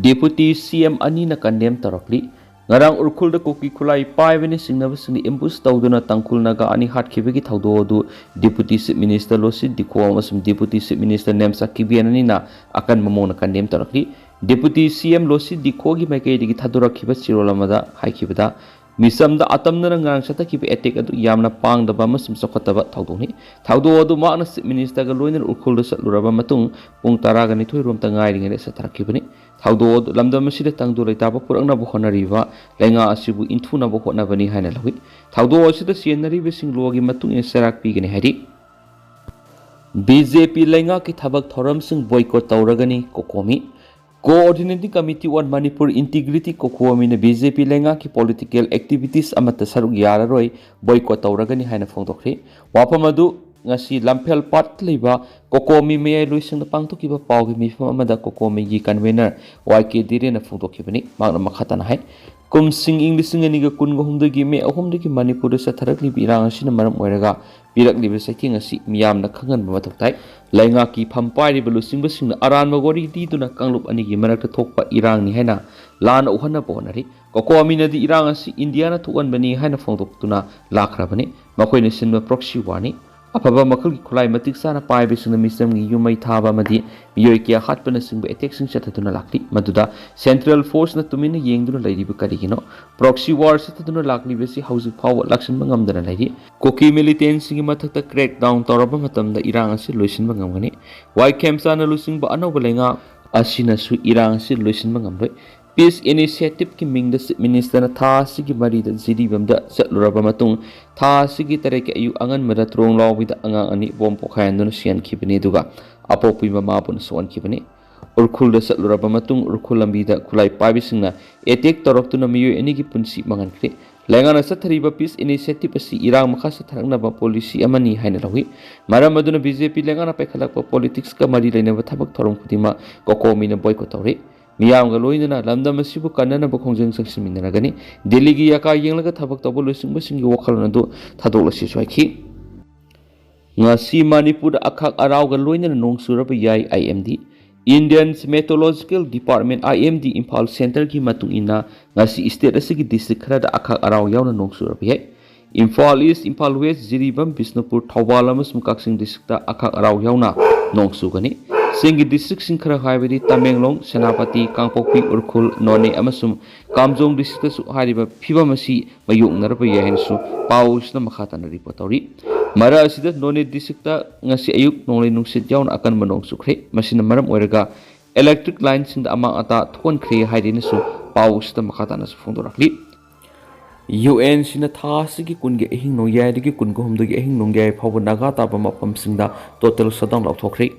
ꯗꯤꯄꯨꯇꯤ ꯁꯤ ꯑꯦꯝ ꯑꯅꯤꯅ ꯀꯟꯗꯦꯝ ꯇꯧꯔꯛꯂꯤ꯫ ꯉꯔꯥꯡ ꯎꯔꯈꯨꯜꯗ ꯀꯨꯀꯤ ꯈꯨꯠꯂꯥꯏ ꯄꯥꯏꯕꯅ ꯆꯤꯡꯅꯕꯁꯤꯡꯅ ꯑꯦꯝꯕꯨꯁ ꯇꯧꯗꯨꯅ ꯇꯥꯡꯈꯨꯜ ꯅꯥꯒꯥ ꯑꯅꯤ ꯍꯥꯠꯈꯤꯕꯒꯤ ꯊꯧꯗꯣꯛ ꯑꯗꯨ ꯗꯤꯄꯨꯇꯤ ꯆꯤꯐ ꯃꯤꯅꯤꯁꯇꯔ ꯂꯣꯁꯤ ꯗꯤꯈꯣ ꯑꯃꯁꯨꯡ ꯗꯤꯄꯨꯇꯤ ꯆꯤꯐ ꯃꯤꯅꯤꯁꯇꯔ ꯅꯦꯝꯆꯥ ꯀꯤꯕꯦꯟ ꯑꯅꯤꯅ ꯑꯀꯟꯕ ꯃꯑꯣꯡꯗ ꯀꯟꯗꯦꯝ ꯇꯧꯔꯛꯂꯤ꯫ ꯗꯤꯄꯨꯇꯤ ꯁꯤ ꯑꯦꯝ ꯂꯣꯁꯤ ꯗꯤꯈꯣꯒꯤ ꯃꯥꯏꯀꯩꯗꯒꯤ ꯊꯥꯗꯣꯔꯛꯈꯤꯕ ꯆꯦꯔꯣꯜ ꯑꯃꯗ ꯍꯥꯏꯈꯤꯕꯗ, ꯃꯤꯆꯝꯗ ꯑꯇꯝꯅꯅ ꯉꯔꯥꯡ ꯆꯠꯊꯈꯤꯕ ꯑꯦꯇꯦꯛ ꯑꯗꯨ ꯌꯥꯝꯅ ꯄꯥꯡꯗꯕ ꯑꯃꯁꯨꯡ ꯆꯥꯎꯈꯠꯇꯕ ꯊꯧꯗꯣꯛꯅꯤ꯫ ꯊꯧꯗꯣꯛ ꯑꯗꯨ ꯃꯍꯥꯛꯅ ꯆꯤꯐ ꯃꯤꯅꯤꯁꯇꯔꯒ ꯂꯣꯏꯅꯅ ꯎꯔꯈꯨꯜꯗ ꯆꯠꯂꯨꯔꯕ ꯃꯇꯨꯡ ꯄꯨꯡ ꯇꯔꯥꯒ ꯅꯤꯊꯣꯏ ꯔꯣꯝꯇ ꯉꯥꯏꯔꯤꯉꯩꯗ ꯆꯠꯊꯔꯛꯈꯤꯕꯅꯤ꯫ ꯊꯧꯗꯣꯛ ꯑꯗꯨ ꯂꯝꯗꯝ ꯑꯁꯤꯗ ꯇꯪꯗꯨ ꯂꯩꯇꯥꯕ ꯄꯨꯔꯛꯅꯕ ꯍꯣꯠꯅꯔꯤꯕ ꯂꯩꯉꯥꯛ ꯑꯁꯤꯕꯨ ꯏꯟꯊꯨꯅꯕ ꯍꯣꯠꯅꯕꯅꯤ ꯍꯥꯏꯅ ꯂꯧꯏ꯫ ꯊꯧꯗꯣꯛ ꯑꯁꯤꯗ ꯆꯦꯟꯅꯔꯤꯕꯁꯤꯡ ꯂꯣꯒꯤ ꯃꯇꯨꯡ ꯏꯟꯅ ꯆꯩꯔꯥꯛ ꯄꯤꯒꯅꯤ ꯍꯥꯏꯔꯤ꯫ ꯕꯤ ꯖꯦ ꯄꯤ ꯂꯩꯉꯥꯛꯀꯤ ꯊꯕꯛ ꯊꯧꯔꯝꯁꯤꯡ ꯕꯣꯏꯀꯣꯠ ꯇꯧꯔꯒꯅꯤ, COCOMI. Coordinating Committee on Manipur Integrity, ꯀꯣꯀꯣꯃꯤꯅ ꯕꯤ ꯖꯦ ꯄꯤ ꯂꯩꯉꯥꯛꯀꯤ ꯄꯣꯂꯤꯇꯤꯀꯦꯜ ꯑꯦꯛꯇꯤꯚꯤꯇꯤꯁ ꯑꯃꯠꯇ ꯁꯔꯨꯛ ꯌꯥꯔꯔꯣꯏ, ꯕꯣꯏꯀꯣꯠ ꯇꯧꯔꯒꯅꯤ ꯍꯥꯏꯅ ꯐꯣꯡꯗꯣꯛꯈ꯭ꯔꯦ꯫ ꯋꯥꯐꯝ ꯑꯗꯨ ꯉꯁꯤ ꯂꯝꯐꯦꯜ ꯄꯥꯠꯇ ꯂꯩꯕ ꯀꯣꯀꯣꯃꯤ ꯃꯌꯥꯏ ꯂꯣꯏꯁꯪꯗ ꯄꯥꯡꯊꯣꯛꯈꯤꯕ ꯄꯥꯎꯒꯤ ꯃꯤꯐꯝ ꯑꯃꯗ ꯀꯣꯀꯣꯃꯤꯒꯤ ꯀꯟꯚꯦꯅꯔ ꯋꯥꯏ ꯀꯦ ꯗꯤꯔꯦꯟꯅ ꯐꯣꯡꯗꯣꯛꯈꯤꯕꯅꯤ꯫ ꯃꯍꯥꯛꯅ ꯃꯈꯥ ꯇꯥꯅ ꯍꯥꯏ, ꯀꯨꯝꯁꯤꯡ ꯏꯪ ꯂꯤꯁꯤꯡ ꯑꯅꯤꯒ ꯀꯨꯟꯒ ꯍꯨꯝꯗꯣꯏꯒꯤ ꯃꯦ ꯑꯍꯨꯝꯗꯒꯤ ꯃꯅꯤꯄꯨꯔꯗ ꯆꯠꯊꯔꯛꯂꯤꯕ ꯏꯔꯥꯡ ꯑꯁꯤꯅ ꯃꯔꯝ ꯑꯣꯏꯔꯒ ꯄꯤꯔꯛꯂꯤꯕ ꯆꯩꯊꯦꯡ ꯑꯁꯤ ꯃꯤꯌꯥꯝꯅ ꯈꯪꯍꯟꯕ ꯃꯊꯧ ꯇꯥꯏ꯫ ꯂꯩꯉꯥꯛꯀꯤ ꯐꯝ ꯄꯥꯏꯔꯤꯕ ꯂꯨꯆꯤꯡꯕꯁꯤꯡꯅ ꯑꯔꯥꯟꯕ ꯋꯥꯔꯤ ꯂꯤꯗꯨꯅ ꯀꯥꯡꯂꯨꯞ ꯑꯅꯤꯒꯤ ꯃꯔꯛꯇ ꯊꯣꯛꯄ ꯏꯔꯥꯡꯅꯤ ꯍꯥꯏꯅ ꯂꯥꯟꯅ ꯎꯍꯟꯅꯕ ꯍꯣꯠꯅꯔꯤ꯫ ꯀꯣꯀꯣꯃꯤꯅꯗꯤ ꯏꯔꯥꯡ ꯑꯁꯤ ꯏꯟꯗꯤꯌꯥꯅ ꯊꯣꯛꯍꯟꯕꯅꯤ ꯍꯥꯏꯅ ꯐꯣꯡꯗꯣꯛꯇꯨꯅ ꯂꯥꯛꯈ꯭ꯔꯕꯅꯤ꯫ ꯃꯈꯣꯏꯅ ꯁꯤꯟꯕ ꯄ꯭ꯔꯣꯛꯁꯤ ꯋꯥꯔꯅꯤ꯫ ꯑꯐꯕ ꯃꯈꯜꯒꯤ ꯈꯨꯠꯂꯥꯏ ꯃꯇꯤꯛ ꯆꯥꯅ ꯄꯥꯏꯕꯁꯤꯡꯅ ꯃꯤꯆꯝꯒꯤ ꯌꯨꯝ ꯃꯩ ꯊꯥꯕ ꯑꯃꯗꯤ ꯃꯤꯑꯣꯏ ꯀꯌꯥ ꯍꯥꯠꯄꯅꯆꯤꯡꯕ ꯑꯦꯇꯦꯛꯁꯤꯡ ꯆꯠꯊꯗꯨꯅ ꯂꯥꯛꯂꯤ꯫ ꯃꯗꯨꯗ ꯁꯦꯟꯇ꯭ꯔꯦꯜ ꯐꯣꯔꯁꯅ ꯇꯨꯃꯤꯟꯅ ꯌꯦꯡꯗꯨꯅ ꯂꯩꯔꯤꯕ ꯀꯔꯤꯒꯤꯅꯣ? ꯄ꯭ꯔꯣꯛꯁꯤ ꯋꯥꯔ ꯆꯠꯊꯗꯨꯅ ꯂꯥꯛꯂꯤꯕꯁꯤ ꯍꯧꯖꯤꯛ ꯐꯥꯎꯕ ꯂꯥꯛꯁꯤꯟꯕ ꯉꯝꯗꯅ ꯂꯩꯔꯤ꯫ ꯀꯨꯀꯤ ꯃꯤꯂꯤꯇꯦꯟꯁꯤꯡꯒꯤ ꯃꯊꯛꯇ ꯀ꯭ꯔꯦꯛ ꯗꯥꯎꯟ ꯇꯧꯔꯕ ꯃꯇꯝꯗ ꯏꯔꯥꯡ ꯑꯁꯤ ꯂꯣꯏꯁꯤꯟꯕ ꯉꯝꯒꯅꯤ꯫ ꯋꯥꯏ ꯈꯦꯝꯆꯥꯟꯅ ꯂꯨꯆꯤꯡꯕ ꯑꯅꯧꯕ ꯂꯩꯉꯥꯛ ꯑꯁꯤꯅꯁꯨ ꯏꯔꯥꯡ ꯑꯁꯤ ꯂꯣꯏꯁꯤꯟꯕ ꯉꯝꯂꯣꯏ꯫ ꯄꯤꯁ ꯏꯅꯤꯁꯤꯌꯦꯇꯤꯚꯀꯤ ꯃꯤꯡꯗ ꯆꯤꯐ ꯃꯤꯅꯤꯁꯇꯔꯅ ꯊꯥ ꯑꯁꯤꯒꯤ ꯃꯔꯤꯗ ꯖꯤꯔꯤꯕꯥꯝꯗ ꯆꯠꯂꯨꯔꯕ ꯃꯇꯨꯡ, ꯊꯥ ꯑꯁꯤꯒꯤ ꯇꯔꯦꯠꯀꯤ ꯑꯌꯨꯛ ꯑꯉꯟꯕꯗ ꯇ꯭ꯔꯣꯡ ꯂꯥꯎꯕꯤꯗ ꯑꯉꯥꯡ ꯑꯅꯤ ꯕꯣꯝ ꯄꯣꯈꯥꯏꯍꯟꯗꯨꯅ ꯁꯤꯍꯟꯈꯤꯕꯅꯤ, ꯑꯗꯨꯒ ꯑꯄꯣꯛꯄꯤ ꯃꯃꯥꯕꯨꯅ ꯁꯣꯛꯍꯟꯈꯤꯕꯅꯤ꯫ ꯎꯔꯈꯨꯜꯗ ꯆꯠꯂꯨꯔꯕ ꯃꯇꯨꯡ, ꯎꯔꯈꯨꯜ ꯂꯝꯕꯤꯗ ꯈꯨꯠꯂꯥꯏ ꯄꯥꯏꯕꯁꯤꯡꯅ ꯑꯦꯇꯦꯛ ꯇꯧꯔꯛꯇꯨꯅ ꯃꯤꯑꯣꯏ ꯑꯅꯤꯒꯤ ꯄꯨꯟꯁꯤ ꯃꯥꯡꯍꯟꯈ꯭ꯔꯦ꯫ ꯂꯩꯉꯥꯛꯅ ꯆꯠꯊꯔꯤꯕ ꯄꯤꯁ ꯏꯅꯤꯁꯤꯌꯦꯇꯤꯚ ꯑꯁꯤ ꯏꯔꯥꯡ ꯃꯈꯥ ꯆꯠꯊꯔꯛꯅꯕ ꯄꯣꯂꯤꯁꯤ ꯑꯃꯅꯤ ꯍꯥꯏꯅ ꯂꯧꯏ꯫ ꯃꯔꯝ ꯑꯗꯨꯅ ꯕꯤ ꯖꯦ ꯄꯤ ꯂꯩꯉꯥꯛꯅ ꯄꯥꯏꯈꯠꯂꯛꯄ ꯄꯣꯂꯤꯇꯤꯛꯁꯀ ꯃꯔꯤ ꯂꯩꯅꯕ ꯊꯕꯛ ꯊꯧꯔꯝ ꯈꯨꯗꯤꯡꯃꯛ ꯀꯣꯀꯣꯃꯤꯅ ꯕꯣꯏꯀꯣꯠ ꯇꯧꯔꯤ꯫ ꯃꯤꯌꯥꯝꯒ ꯂꯣꯏꯅꯅ ꯂꯝꯗꯝ ꯑꯁꯤꯕꯨ ꯀꯟꯅꯅꯕ ꯈꯣꯡꯖꯪ ꯆꯪꯁꯤꯟꯃꯤꯟꯅꯔꯒꯅꯤ꯫ ꯗꯦꯜꯂꯤꯒꯤ ꯌꯥꯀꯥ ꯌꯦꯡꯂꯒ ꯊꯕꯛ ꯇꯧꯕ ꯂꯨꯆꯤꯡꯕꯁꯤꯡꯒꯤ ꯋꯥꯈꯜꯂꯣꯟ ꯑꯗꯨ ꯊꯥꯗꯣꯛꯂꯁꯤꯁꯨ ꯍꯥꯏꯈꯤ꯫ ꯉꯁꯤ ꯃꯅꯤꯄꯨꯔꯗ ꯑꯈꯥꯛ ꯑꯔꯥꯎꯒ ꯂꯣꯏꯅꯅ ꯅꯣꯡ ꯆꯨꯔꯕ ꯌꯥꯏ, I M D. Indian Meteorological Department, I M D, Imphal ꯁꯦꯟꯇꯔꯒꯤ ꯃꯇꯨꯡ ꯏꯟꯅ ꯉꯁꯤ ꯁ꯭ꯇꯦꯠ ꯑꯁꯤꯒꯤ ꯗꯤꯁꯇ꯭ꯔꯤꯛ ꯈꯔꯗ ꯑꯈꯥꯛ ꯑꯔꯥꯎ ꯌꯥꯎꯅ ꯅꯣꯡ ꯆꯨꯔꯕ ꯌꯥꯏ꯫ ꯏꯝꯐꯥꯜ ꯏꯁ, ꯏꯝꯐꯥꯜ ꯋꯦꯁ, ꯖꯤꯔꯤꯕꯥꯝ, ꯕꯤꯁꯅꯨꯄꯨꯔ, ꯊꯧꯕꯥꯜ ꯑꯃꯁꯨꯡ ꯀꯛꯆꯤꯡ ꯗꯤꯁꯇ꯭ꯔꯤꯛꯇ ꯑꯈꯥꯛ ꯑꯔꯥꯎ ꯌꯥꯎꯅ ꯅꯣꯡ ꯆꯨꯒꯅꯤ꯫ ꯆꯤꯡꯒꯤ ꯗꯤꯁꯇ꯭ꯔꯤꯛꯁꯤꯡ ꯈꯔ ꯍꯥꯏꯕꯗꯤ ꯇꯃꯦꯡꯂꯣꯡ, ꯁꯦꯅꯥꯄꯇꯤ, ꯀꯥꯡꯄꯣꯛꯄꯤ, ꯎꯈ꯭ꯔꯨꯜ, ꯅꯣꯅꯦ ꯑꯃꯁꯨꯡ ꯀꯥꯝꯖꯣꯡ ꯗꯤꯁꯇ꯭ꯔꯤꯛꯇꯁꯨ ꯍꯥꯏꯔꯤꯕ ꯐꯤꯕꯝ ꯑꯁꯤ ꯃꯥꯌꯣꯛꯅꯔꯕ ꯌꯥꯏ ꯍꯥꯏꯅꯁꯨ ꯄꯥꯎ ꯑꯁꯤꯗ ꯃꯈꯥ ꯇꯥꯅ ꯔꯤꯄꯣꯔꯠ ꯇꯧꯔꯤ꯫ ꯃꯔꯛ ꯑꯁꯤꯗ ꯅꯣꯅꯦ ꯗꯤꯁꯇ꯭ꯔꯤꯛꯇ ꯉꯁꯤ ꯑꯌꯨꯛ ꯅꯣꯡꯂꯩ ꯅꯨꯡꯁꯤꯠ ꯌꯥꯎꯅ ꯑꯀꯟꯕ ꯅꯣꯡ ꯆꯨꯈ꯭ꯔꯦ꯫ ꯃꯁꯤꯅ ꯃꯔꯝ ꯑꯣꯏꯔꯒ ꯏꯂꯦꯛꯇ꯭ꯔꯤꯛ ꯂꯥꯏꯟꯁꯤꯡꯗ ꯑꯃꯥꯡ ꯑꯇꯥ ꯊꯣꯛꯍꯟꯈ꯭ꯔꯦ ꯍꯥꯏꯗꯨꯅꯁꯨ ꯄꯥꯎ ꯑꯁꯤꯗ ꯃꯈꯥ ꯇꯥꯅꯁꯨ ꯐꯣꯡꯗꯣꯔꯛꯂꯤ꯫ ꯌꯨ ꯑꯦꯟ ꯁꯤꯅ ꯊꯥ ꯑꯁꯤꯒꯤ ꯀꯨꯟꯒꯤ ꯑꯍꯤꯡ ꯅꯣꯡꯌꯥꯏꯗꯒꯤ ꯀꯨꯟꯒ ꯍꯨꯝꯗꯣꯏꯒꯤ ꯑꯍꯤꯡ ꯅꯣꯡꯌꯥꯏ ꯐꯥꯎꯕ ꯅꯥꯒꯥ ꯇꯥꯕ ꯃꯐꯝꯁꯤꯡꯗ ꯇꯣꯇꯦꯜ ꯁꯠꯗꯥꯎꯟ ꯂꯥꯎꯊꯣꯛꯈ꯭ꯔꯦ꯫